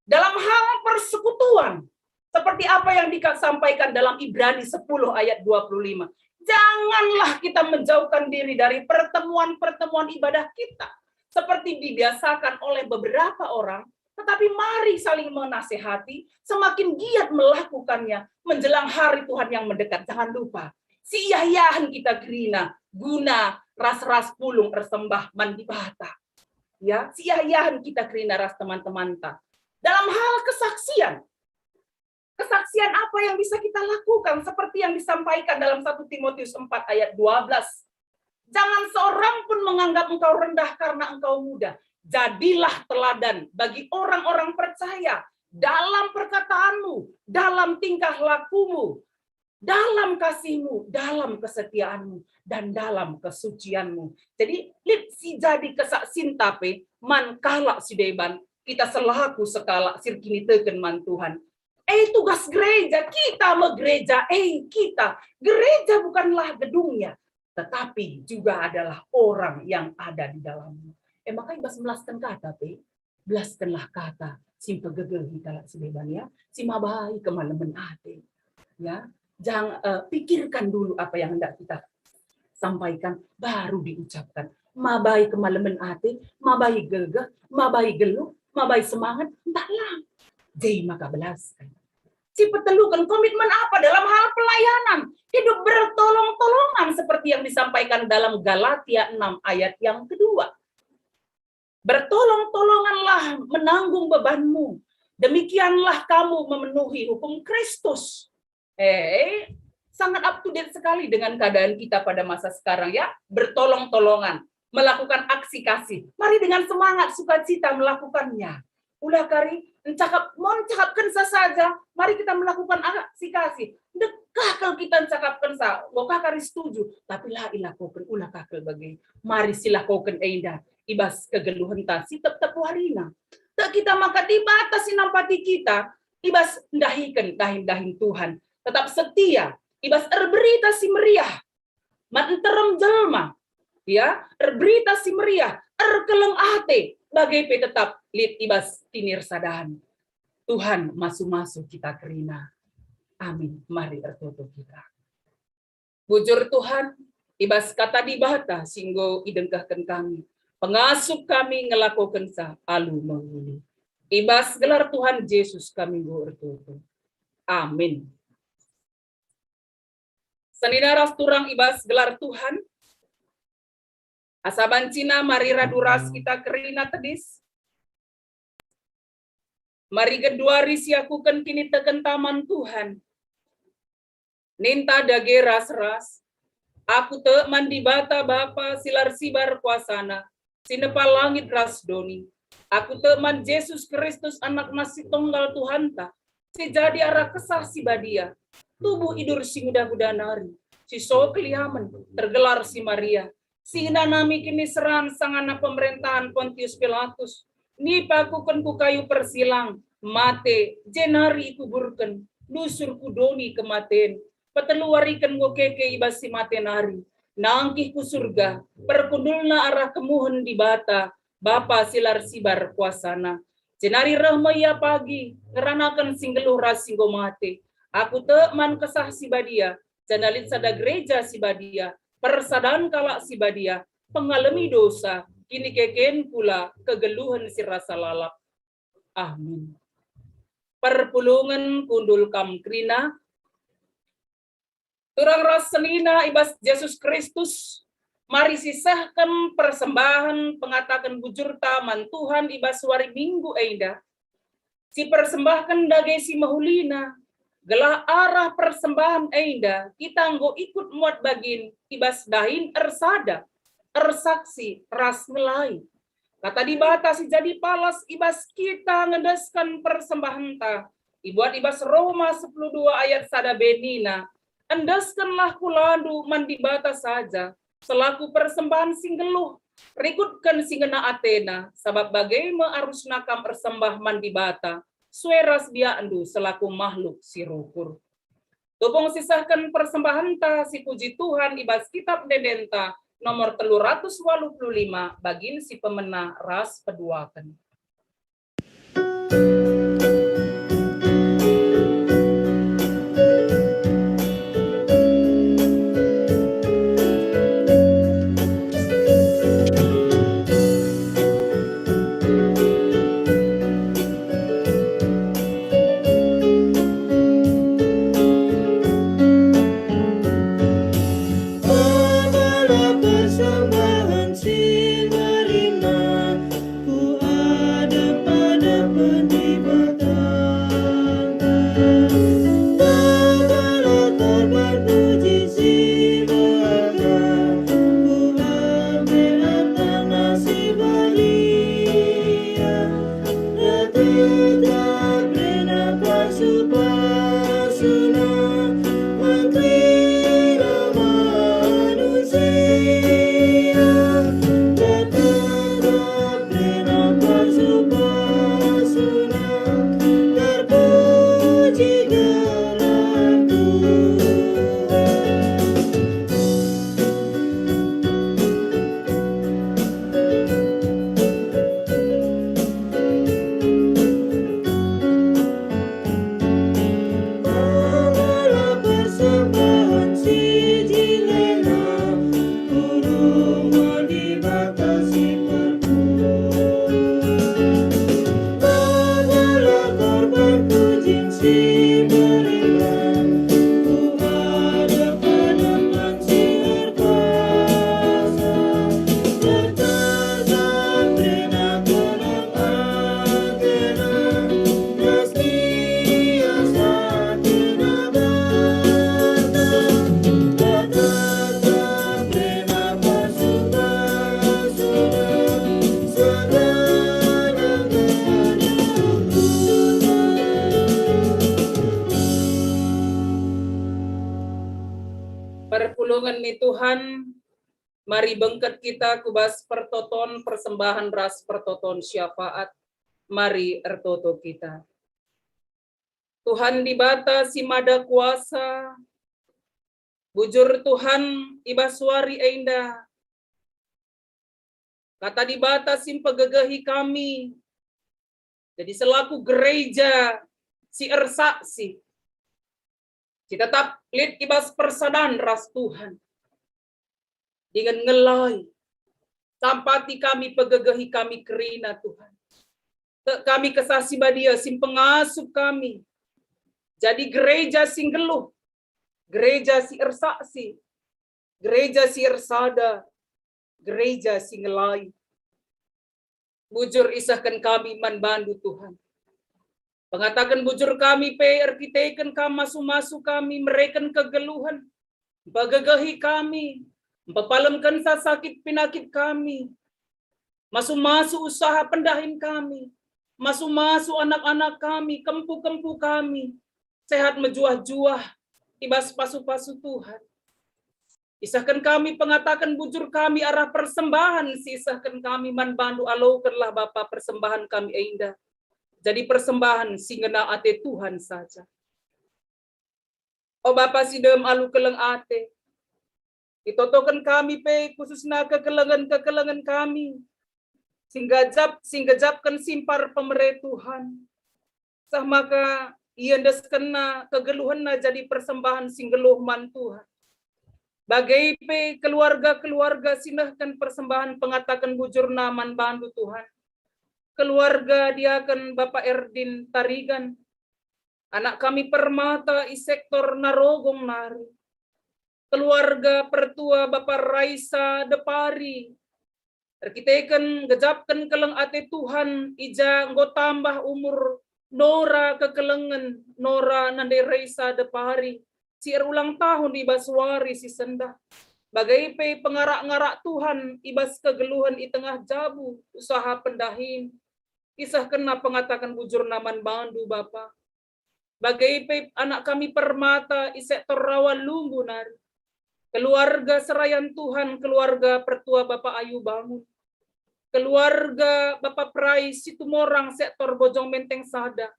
dalam hal persekutuan, seperti apa yang disampaikan dalam Ibrani sepuluh ayat dua puluh lima. Janganlah kita menjauhkan diri dari pertemuan-pertemuan ibadah kita, seperti dibiasakan oleh beberapa orang, tetapi mari saling menasehati, semakin giat melakukannya menjelang hari Tuhan yang mendekat. Jangan lupa, si iah-iahen kita kerina guna ras-ras pulung ersembah man Dibata. Ya, si iah-iahen kita kerina ras teman-temanta. Dalam hal kesaksian, kesaksian apa yang bisa kita lakukan? Seperti yang disampaikan dalam satu Timotius empat ayat dua belas. "Jangan seorang pun menganggap engkau rendah karena engkau muda. Jadilah teladan bagi orang-orang percaya dalam perkataanmu, dalam tingkah lakumu, dalam kasihmu, dalam kesetiaanmu, dan dalam kesucianmu." Jadi, lit si jadi kesaksinta pe man kalak si deban, kita selaku sekalak si erkiniteken man Tuhan. Eh, tugas gereja, kita me gereja, eh, kita. Gereja bukanlah gedungnya, tetapi juga adalah orang yang ada di dalamnya. Eh, maka i bas melasken kata pe, belaskenlah kata si mpegegehi kalak si deban, ya, si mabai kemalemen ate. Ya, jangan, eh, pikirkan dulu apa yang hendak kita sampaikan, baru diucapkan. Mabai kemalemen ate, mabai gegeh, mabai geluh, mabai semangat, ntah lang. Jadi maka belasken. Si peteluken, komitmen apa dalam hal pelayanan? Hidup bertolong-tolongan seperti yang disampaikan dalam Galatia enam ayat yang kedua. "Bertolong-tolonganlah menanggung bebanmu. Demikianlah kamu memenuhi hukum Kristus." Eh, sangat up to date sekali dengan keadaan kita pada masa sekarang, ya. Bertolong-tolongan, melakukan aksi kasih. Mari dengan semangat sukacita melakukannya. Ula kari, encakap, mon cakapkenca saja, mari kita melakukan aksi kasih. Ndekah kal kita encakapkenca, enggo kari setuju, tapi la ilakoken, ula kal bage. Mari silakoken enda i bas kegeluhenta si tep-tep warina. Tek kita maka Dibata si nampati kita i bas ndahiken dahin-dahin Tuhan. Tetap setia i bas erberita si meriah. Man nterem jelma, ya, erberita si meriah, erkeleng ate, bage pe tetap lit i bas kinirsadan. Tuhan masu-masu kita kerina. Amin. Mari ertoto kita. Bujur Tuhan, i bas kata Dibata si enggo idengkehken kami, pengasup kami ngelakokenca alu mehuli. I bas gelar Tuhan Jesus kami enggo ertoto. Amin. Senina ras turang i bas gelar Tuhan, asa bancina mari radu ras kita kerina tedis. Mari genduari siakuken kinitekenta man Tuhan. Ninta dage ras-ras, "Aku tek man Dibata Bapa si la ersibar kuasana, si nepa langit ras doni. Aku tek man Jesus Kristus, AnakNa si Tonggal Tuhanta, si jadi arah Kesah Si Badia, tubuh idur si nguda-nguda nari, si so keliamen, tergelar si Maria, si ngenanami kiniseran sangana pemerentahen Pontius Pilatus, nipakuken ku kayu persilang, mate, jenari ikuburken. nusur ku doni kematen, peteluariken enggo keke i bas si mate nari, nangkih ku Surga, perkundulna arah kemuhen Dibata, Bapa si la ersibar kuasana. Jenari reh me Ia pagi, ngeranaken si nggeluh ras si enggo mate. Aku tek man Kesah Si Badia, janah lit sada gereja si badia, persadan kalak si badia, pengalemi dosa, kinikeken kula, kegeluhen si rasa lalap. Amin. Perpulungen kundul kam kerina, turang ras senina i bas Jesus Kristus, mari sisehken persembahen pengataken bujurta man Tuhan i bas wari Minggu enda, sipersembahken dage si mehulina, gelah arah persembahen enda kita enggo ikut muat bagin i bas dahin ersada, ersaksi ras ngelai. Kata Dibata si jadi palas i bas kita ngendesken persembahenta, ibuat i bas Roma sepuluh dua ayat sada b nina, "Endeskenlah kulandu man Dibata saja, selaku persembahen si nggeluh, rikutken si ngena atena, sabap bage me arusna kam ersembah man Dibata, sue ras biakndu selaku mahluk si rukur." Tupung sisehken persembahenta si puji Tuhan i bas Kitap Ende-Endenta nomor telu ratus waluh puluh lima, bagin si pemena ras peduaken. Bawalah persembahen si meriah ku adep-adepen Dibatanta. Bawalah korban puji si meriah ku adep-adepen Dibatanta. Perpulungen ni Tuhan, mari bengket kita ku bas pertoton persembahen ras pertoton syafaat. Mari ertoto kita. Tuhan Dibata si Mada Kuasa, bujur Tuhan i bas wari enda, Kata Dibata si mpegegehi kami. Jadi selaku gereja si ersaksi, si tetap lit i bas persadan ras Tuhan. Dingen ngelai, sampati kami, pegegehi kami kerina, Tuhan. Tek kami Kesah Si Badia si mpengasup kami jadi gereja si nggeluh, gereja si ersaksi, gereja si ersada, gereja si ngelai. Bujur isehken kami man bandu, Tuhan. Pengataken bujur kami pe erkiteken Kam masu-masu kami, mereken kegeluhen, mpegegehi kami, mpepalemkenca sakit penakit kami, masu-masu usaha pendahin kami, masu-masu anak-anak kami, kempu-kempu kami, sehat mejuah-juah i bas pasu-pasu Tuhan. Isehken kami, pengataken bujur kami arah persembahen si isehken kami man bandu, alokenlah Bapa persembahen kami enda jadi persembahen si ngena ate Tuhan saja. O Bapa si dem alu keleng ate, itotoken kami pe khususna kekelengen-kekelengen kami, si nggejap, si nggejapken simpar pemere Tuhan, seh maka iendeskenna kegeluhenna jadi persembahen si nggeluh man Tuhan. Bage pe keluarga-keluarga si nehken persembahen pengataken bujurna man bandu Tuhan. Keluarga diaken Bapa Erdin Tarigan, anak kami Permata i sektor Narogong nari. Keluarga pertua Bapa Raisa Depari, erkiteken ngejapken keleng ate Tuhan, i ja enggo tambah umur Nora kekelengen, Nora nande Raisa Depari, si erulang tahun i bas wari si sendah. Bage pe pengarak-ngarak Tuhan i bas kegeluhen i tengah jabu usaha pendahin. Isehkenna pengataken bujurna man bandu, Bapa. Bage pe anak kami Permata i sektor Rawa Lumbu nari. Keluarga serayan Tuhan, keluarga pertua Bapa Ayu Bangun. Keluarga Bapa Prai Situmorang sektor Bojong Menteng sada.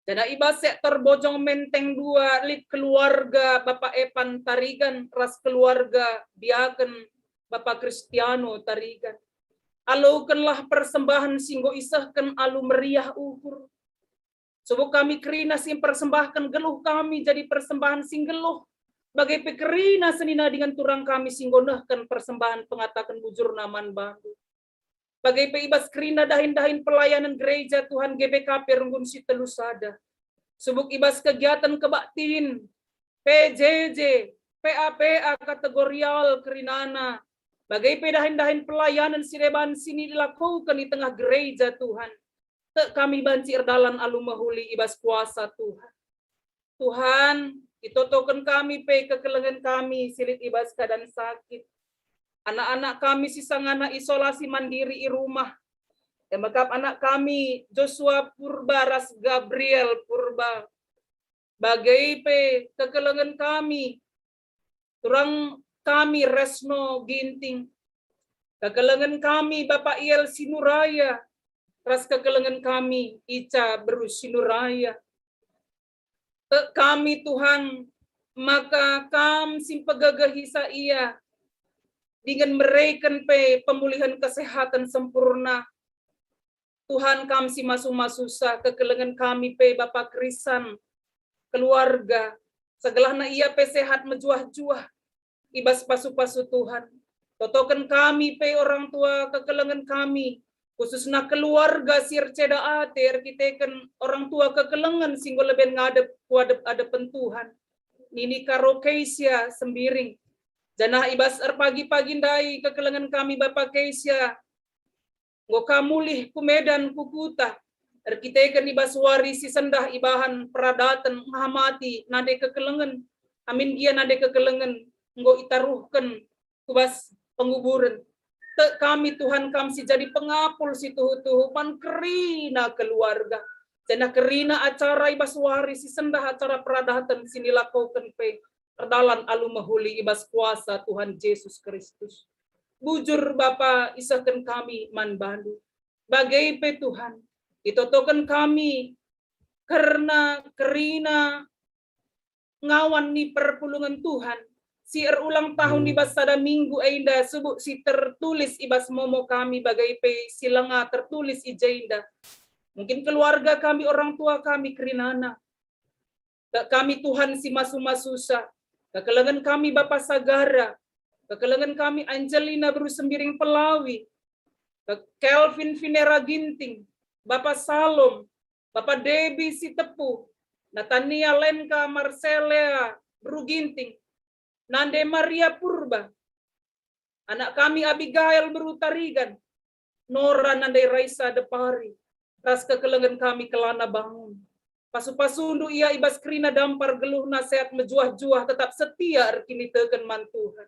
Janah i bas sektor Bojong Menteng dua lit keluarga Bapa Epan Tarigan ras keluarga diaken Bapa Kristiano Tarigan. Alokenlah persembahen si enggo isehken alu meriah ukur. Subuk kami kerina si mpersembahken geluh kami jadi persembahen si nggeluh, bage pe kerina senina dingen turang kami si enggo nehken persembahen pengataken bujurna man bandu. Bage pe i bas kerina dahin-dahin pelayanen gereja Tuhan G B K P Runggun si telu sada. Subuk i bas kegiatan kebaktin, P J J, P A P A kategorial kerinana, bage pe dahin-dahin pelayanen si deban si nilakoken i tengah gereja Tuhan. Tek kami banci erdalan alu mehuli i bas kuasa Tuhan. Tuhan, itotoken kami pe kekelengen kami si lit i bas keadaan sakit. Anak-anak kami si sangana isolasi mandiri i rumah. E me kap anak kami Joshua Purba ras Gabriel Purba. Bage pe kekelengen kami, turang kami Resno Ginting. Kekelengen kami Bapa Iel Sinuraya, ras kekelengen kami Ica Beru Sinuraya. Tek kami, Tuhan, maka Kam si mpegegehi ia, dingen mereken pe pemulihen kesehatan sempurna. Tuhan, Kam si masu-masusa, kekelengen kami pe Bapa Krisan, keluarga, segelahna ia pe sehat mejuah-juah i bas pasu-pasu Tuhan. Totoken kami pe orang tua kekelengen kami, khususna keluarga si erceda ate erkiteken orang tua kekelengen si enggo leben ngadep ku adep-adepen Tuhan. Nini Karo Kesia Sembiring. Janah i bas erpagi-pagi ndai kekelengen kami Bapa Kesia, enggo ka mulih ku Medan ku kuta, erkiteken i bas wari si sendah ibahan peradaten ngamati nande kekelengen, amin gia nande kekelengen enggo itaruhken ku bas penguburen. Tek kami, Tuhan, Kam si jadi pengapul si tuhu-tuhu man kerina keluarga, janah kerina acara i bas wari si sendah acara peradaten si nilakoken pe erdalan alu mehuli i bas kuasa Tuhan Jesus Kristus. Bujur Bapa, isehken kami man Bandu. Bage pe Tuhan, itotoken kami kerna kerina ngawan ni perpulungen Tuhan si erulang tahun i bas sada minggu enda, subuk si tertulis i bas momo kami, bage pe si langa tertulis i jenda. Mungkin keluarga kami, orang tua kami, kerinana. Tek kami, Tuhan, si masu-masusa. Kekelengen kami Bapa Sagara, kekelengen kami Angelina Beru Sembiring Pelawi, Kelvin Vinera Ginting, Bapa Salom, Bapa Debi Sitepu, Natania Lenka Marcelea Beru Ginting, nande Maria Purba, anak kami Abigail Beru Tarigan, Nora nande Raisa Depari, ras kekelengen kami Kelana Bangun. Pasu-pasundu ia i bas kerina dampar geluhna, sehat mejuah-juah, tetap setia erkiniteken man Tuhan.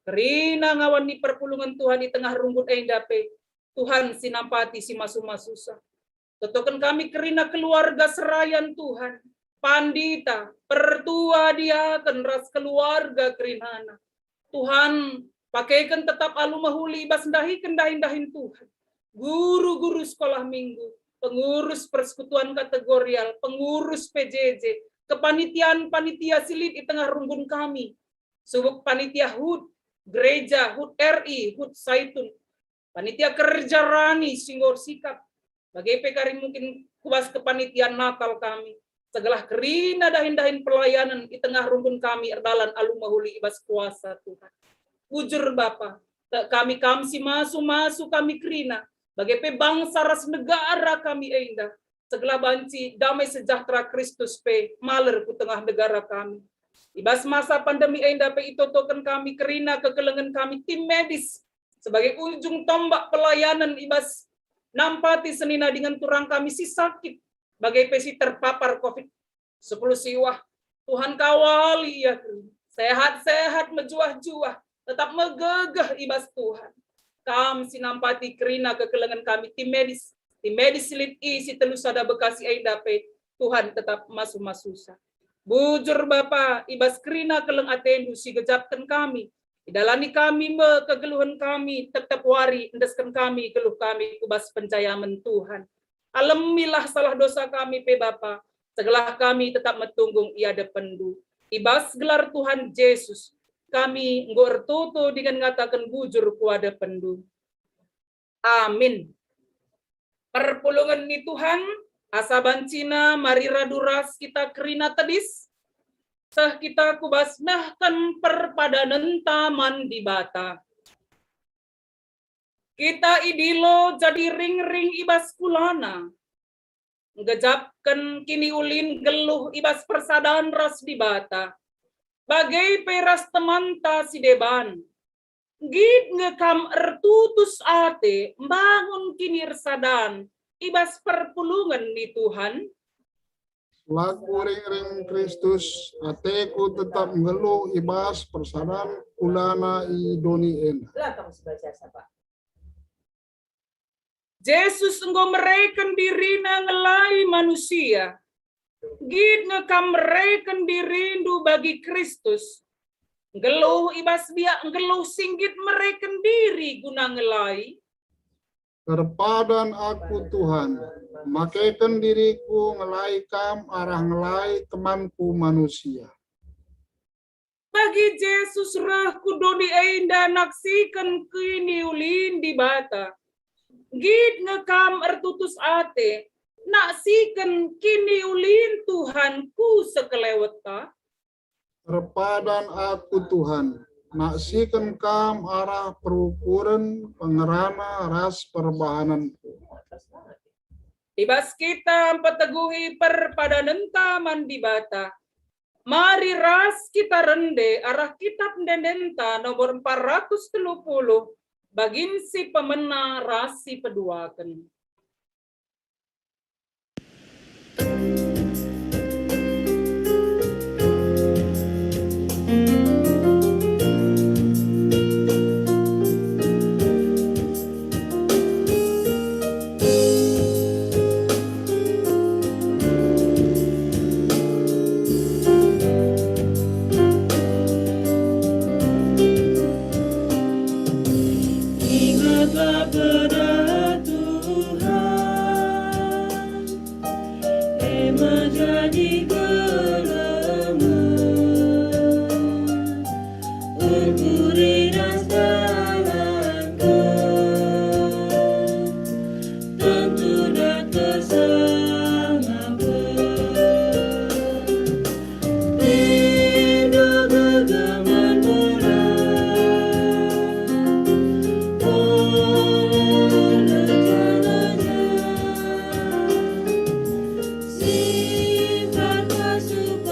Kerina ngawan ni perpulungen Tuhan i tengah runggun enda pe, Tuhan si nampati si masu-masusa. Totoken kami kerina keluarga serayan Tuhan, pandita, pertua, diaken, ras keluarga kerinana. Tuhan, pakeken tetap alu mehuli i bas ndahiken dahin-dahin Tuhan. Guru-guru sekolah minggu, pengurus persekutuan kategorial, pengurus P J J, kepanitian-panitia si lit i tengah runggun kami, subuk panitia hut, gereja, hut R I, hut Saitun, panitia kerja rani si enggo ersikap, bage pe kari mungkin ku bas kepanitian Natal kami, segelah kerina dahin-dahin pelayanen i tengah runggun kami erdalan alu mehuli i bas kuasa Tuhan. Bujur Bapa, tek kami Kam si masu-masu kami kerina, bage pe bangsa ras negara kami enda, segelah banci damai sejahtera Kristus pe maler ku tengah negara kami. I bas masa pandemi enda pe itotoken kami kerina kekelengen kami tim medis sebagai ujung tombak pelayanen i bas nampati senina dingen turang kami si sakit, bage pe si terpapar covid sepuluh siwah. Tuhan, kawali ia kerina. Sehat-sehat, mejuah-juah, tetap megegeh i bas Tuhan. Kam si nampati kerina kekelengen kami tim medis, tim medis si lit i si telu sada Bekasi enda pe, Tuhan, tetap masu-masusa. Bujur Bapa, i bas kerina keleng atendu si gejapken kami, idalani kami me kegeluhen kami, tep-tep wari endesken kami geluh kami ku bas penjayamen Tuhan. Alemilah salah dosa kami pe Bapa, segelah kami tetap metunggung i adepenndu. I bas gelar Tuhan Jesus, kami enggo ertoto dingen ngataken bujur ku adepenndu. Amin. Perpulungen ni Tuhan, asa bancina mari radu ras kita kerina tedis, seh kita ku bas nehken perpadanenta man Dibata. Kita idilo jadi ringring i bas kulana, nggejapken kiniulin geluh i bas persadan ras Dibata, bage pe ras temanta si deban. Nggit nge kam ertutus ate mbangun kinirsadan i bas perpulungen ni Tuhan? Selaku ringring Kristus, ateku tetap nggeluh i bas persadan kulana i doni enda. Gelah kamu sebaca, Sapa? Jesus enggo mereken diriNa ngelai manusia. Nggit nge kam mereken dirindu bagi Kristus, nggeluh i bas biak nggeluh si nggit mereken diri guna ngelai? Terpadan aku, Tuhan, makeken diriku ngelai Kam arah ngelai temanku manusia. Bagi Jesus reh ku doni enda naksiken kiniulin Dibata. Nggit nge kam ertutus ate, naksiken kiniulin Tuhan ku sekelewetta? Erpadan aku, Tuhan, naksiken Kam arah perukuren, pengerana, ras perbahanenku. I bas kita mpeteguhi perpadanenta man Dibata, mari ras kita rende arah Kitap Ende-endenta nomor empat ratus telu puluh, bagin si pemena ras si peduaken. Ingatlah pada Tuhan, e me jadi gelengen, erpuri ras dalanken, tentu dat keselamatan. Pindo gegeman berat, oleh rencana-Nya, sifat pasupasu.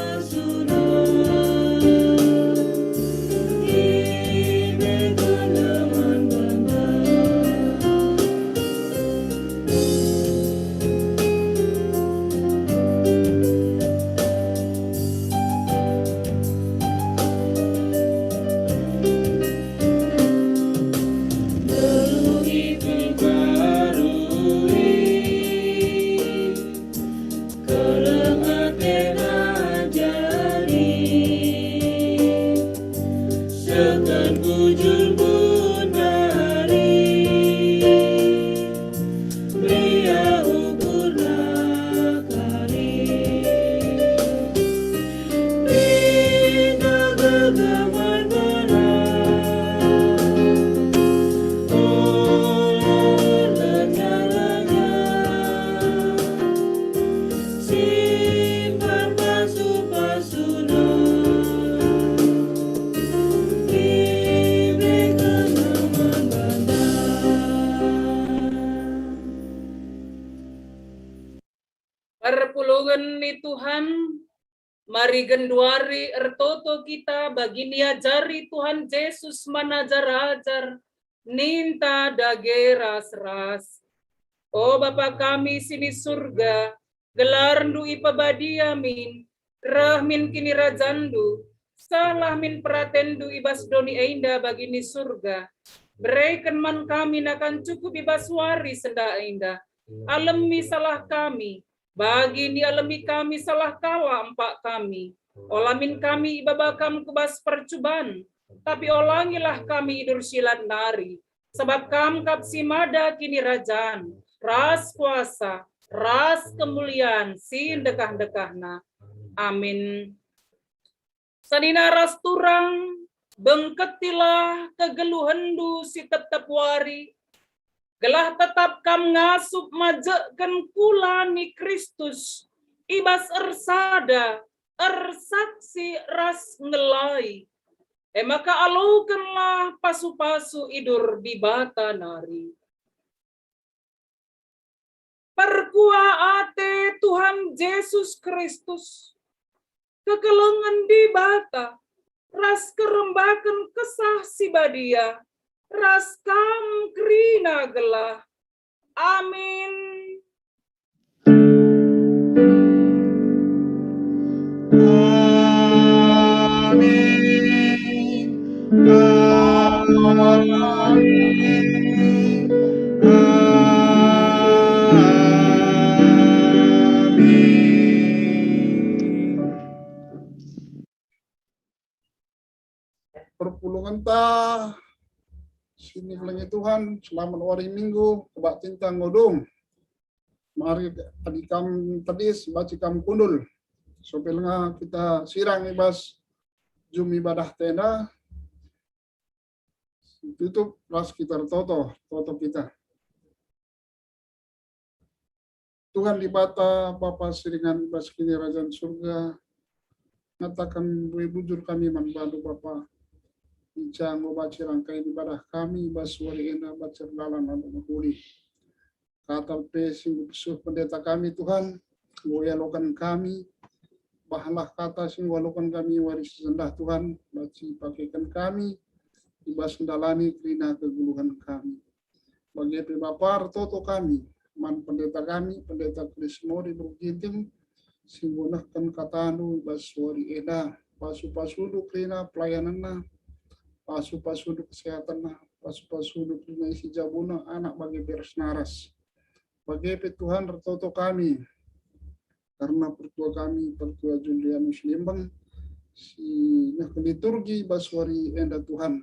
Perpulungen ni Tuhan, mari genduari ertoto kita bagi niajari Tuhan Jesus man ajar-ajar, ninta dage ras-ras. O Bapa kami si ni Surga, gelarNdu ipebadia min, reh min kinirajanNdu, sehlah min peratenNdu i bas doni enda bagi ni Surga. Bereken man kami nakan cukup i bas wari sendah enda. Alemi salah kami, bagi nialemi kami salah kalak empak kami. Ola min kami ibaba Kam ku bas percuban, tapi olangilah kami i bas si lat nari. Sabap Kam kap si mada kinirajan, ras kuasa, ras kemulian si ndekah-ndekahna. Amin. Senina ras turang, bengketilah kegeluhenndu si tep-tep wari, gelah tetap kam ngasup majekken kula ni Kristus i bas ersada, ersaksi ras ngelai. E maka alokenlah pasu-pasu idur Dibata nari. Perkuah ate Tuhan Jesus Kristus, kekelengen Dibata, ras kerembaken Kesah Si Badia, ras kam kerina gelah. Amin. Amin. Amin. Amin. Perpulungenta si nikelengi Tuhan, selamat wari Minggu, kebaktinta enggo dung. Mari adi kam tedis, banci kam kundul. Sope lenga kita sirang i bas jum ibadah tenda, tutup ras kita ertoto, toto kita. Tuhan Dibata, Bapa si ringan i bas Kinirajan Surga, ngataken mbue bujur kami man bandu, Bapa. Ica enggo banci rangkai ibadah kami i bas wari enda banci erdalan alu mehuli. Kata pe si enggo pesuh pendeta kami, Tuhan, enggo ialoken kami. Bahanlah kata si enggo ialoken kami wari si sendah, Tuhan, banci pakeken kami i bas ndalani kerina kegeluhen kami. Bage pe Bapa, ertoto kami man pendeta kami, Pendeta Chris Mori Bukit Ginting, si enggo nehken katandu i bas wari enda. Pasu-pasundu kerina pelayanenna, pasu-pasundu kesehatenna, pasu-pasundu kerina isi jabuna, anak bage pe ras naras. Bage pe Tuhan, ertoto kami kerna pertua kami, Pertua Julianus Limbang, si nehken liturgi bas wari enda, Tuhan.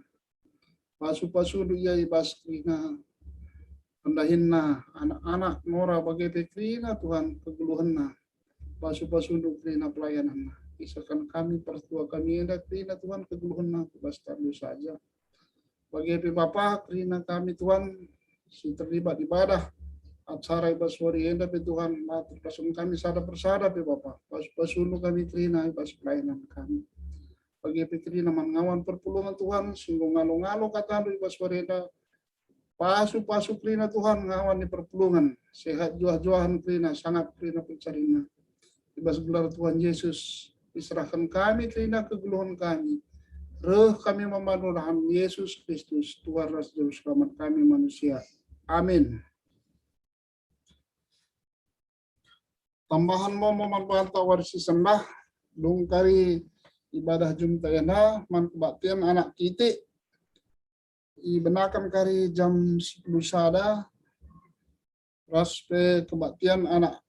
Pasu-pasundu ia i bas kerina pendahinna, anak-anak, nora bage pe kerina, Tuhan, kegeluhenna. Pasu-pasundu kerina pelayananna. Isehken kami pertua kami enda kerina, Tuhan, kegeluhenna ku bas tandu saja. Bage pe Bapa, kerina kami, Tuhan, si terlibat ibadah acara i bas wari enda pe, Tuhan, la terpaksa kami sada persada pe, Bapa. Pasu-pasundu kami kerina i bas pelayanan kami. Bage pe kerina man ngawan perpulungen, Tuhan, si enggo ngalo-ngalo katandu i bas wari enda. Pasu-pasu kerina, Tuhan, ngawan ni perpulungen. Sehat juah-juahen kerina, sangap kerina pencarinna. I bas gelar Tuhan Jesus, iserahken kami kerina kegeluhen kami. Reh kami man bandu dalan Yesus Kristus, Tuhan ras Juru Selamat kami manusia. Amin. Tambahen mo man banta wari si sendah, dung kari ibadah jumta enda man kebaktian anak kitik, ibenaken kari jam sepuluh sada, ras pe kebaktian anak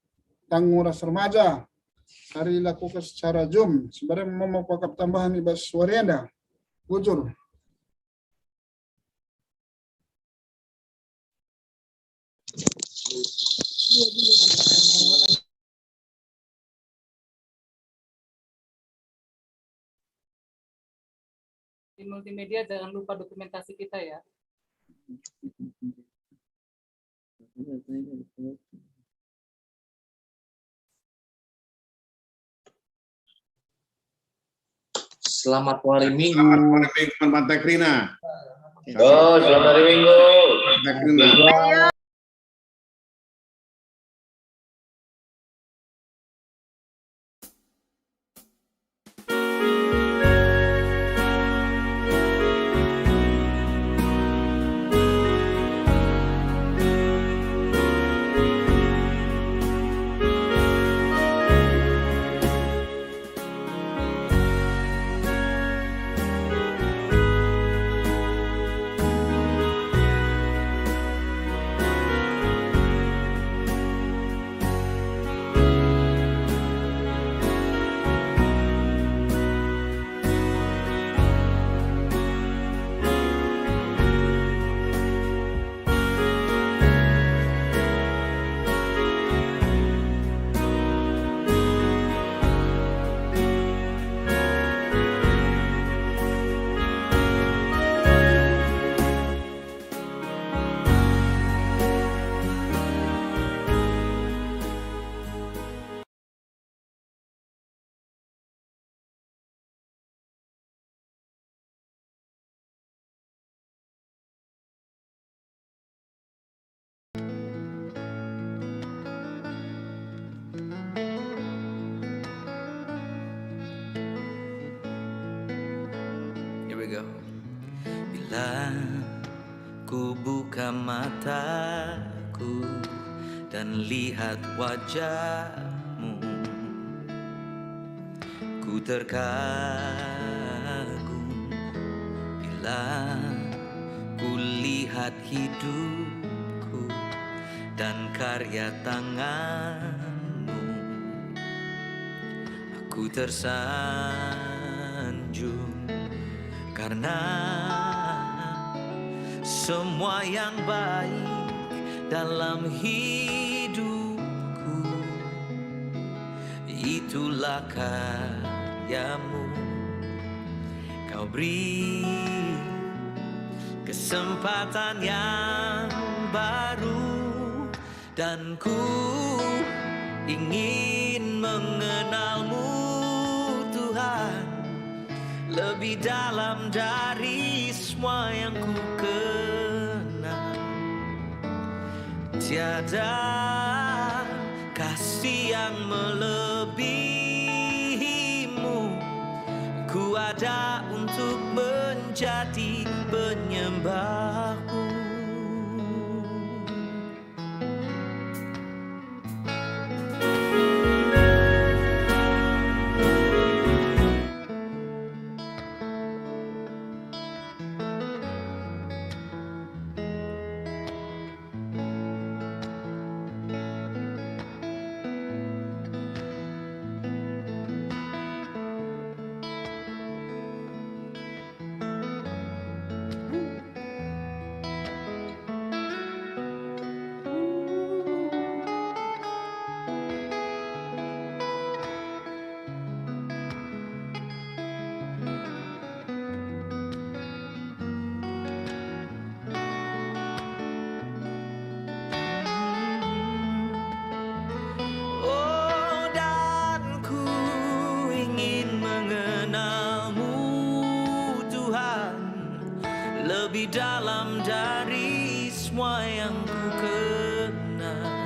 tanggung ras remaja, kari ilakuken secara jum, si bage mo kuakap tambahen i bas wari enda. Bujur. Di multimedia jangan lupa dokumentasi kita ya. Selamat wari Minggu. Selamat wari Minggu, teman-teman Tekrina. Oh, selamat hari Minggu. Tekrina. Kubuka mataku dan lihat wajah-Mu. Ku terkagum bila kulihat hidupku dan karya tangan-Mu. Aku tersanjung karena semua yang baik dalam hidupku, itulah karya-Mu. Kau beri kesempatan yang baru, dan ku ingin mengenal-Mu, Tuhan, lebih dalam dari semua yang ku kenal. Tiada kasih yang melebihi-Mu. Ku ada untuk menjadi penyembah-Mu. Oh, dan ku ingin mengenal-Mu, Tuhan, lebih dalam dari semua yang ku kenal.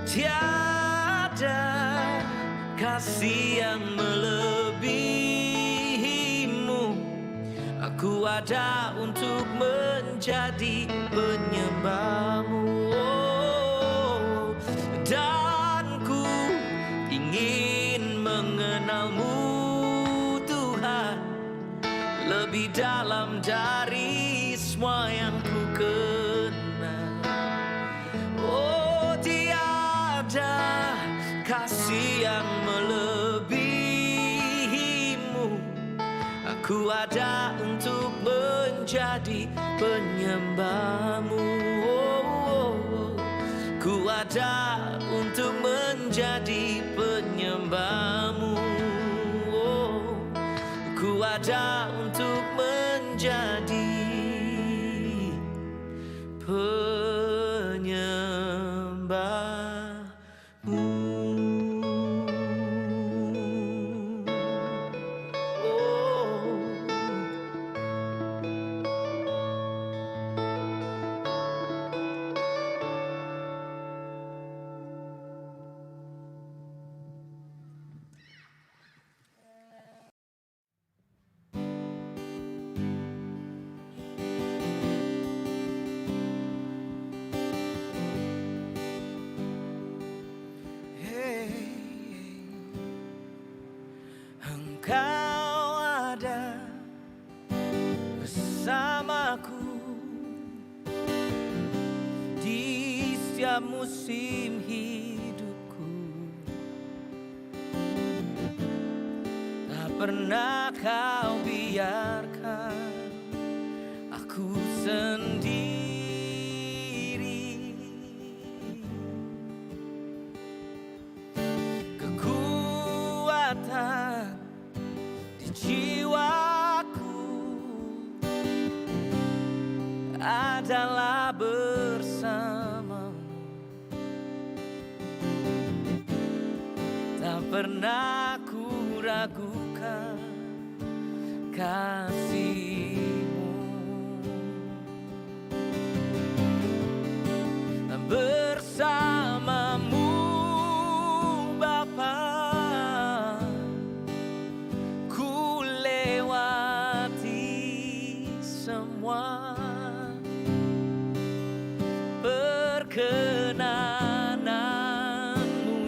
Tiada kasih yang melebihi-Mu. Aku ada untuk menjadi penyembah-Mu. Oh, dan ku ingin mengenal-Mu, Tuhan, lebih dalam dari semua yang ku kenal. Oh, tiada kasih yang melebihi-Mu. Aku ada untuk menjadi penyembah-Mu. Oh, oh, oh. Ku ada untuk menjadi penyembah-Mu. Oh, ku ada untuk menjadi penyembah-Mu. Oh. Hey, Engkau ada bersamaku di setiap musim hidupku. Tak pernah Kau biarkan aku sendiri. Kekuatan di jiwaku adalah bersama-Mu. Tak pernah ku ragukan kasih-Mu. Bersama-Mu, Bapa, ku lewati semua. Kenananmu,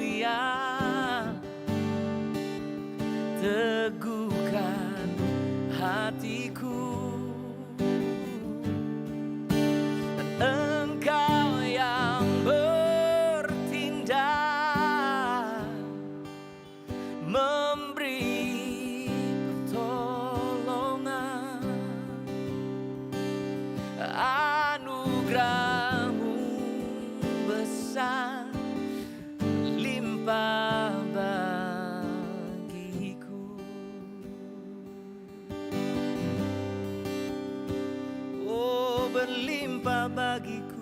ya, teguhkan hatiku. Engkau yang bertindak, memberi pertolongan, anugerahmu besar, limpah bagiku. Oh, berlimpah bagiku.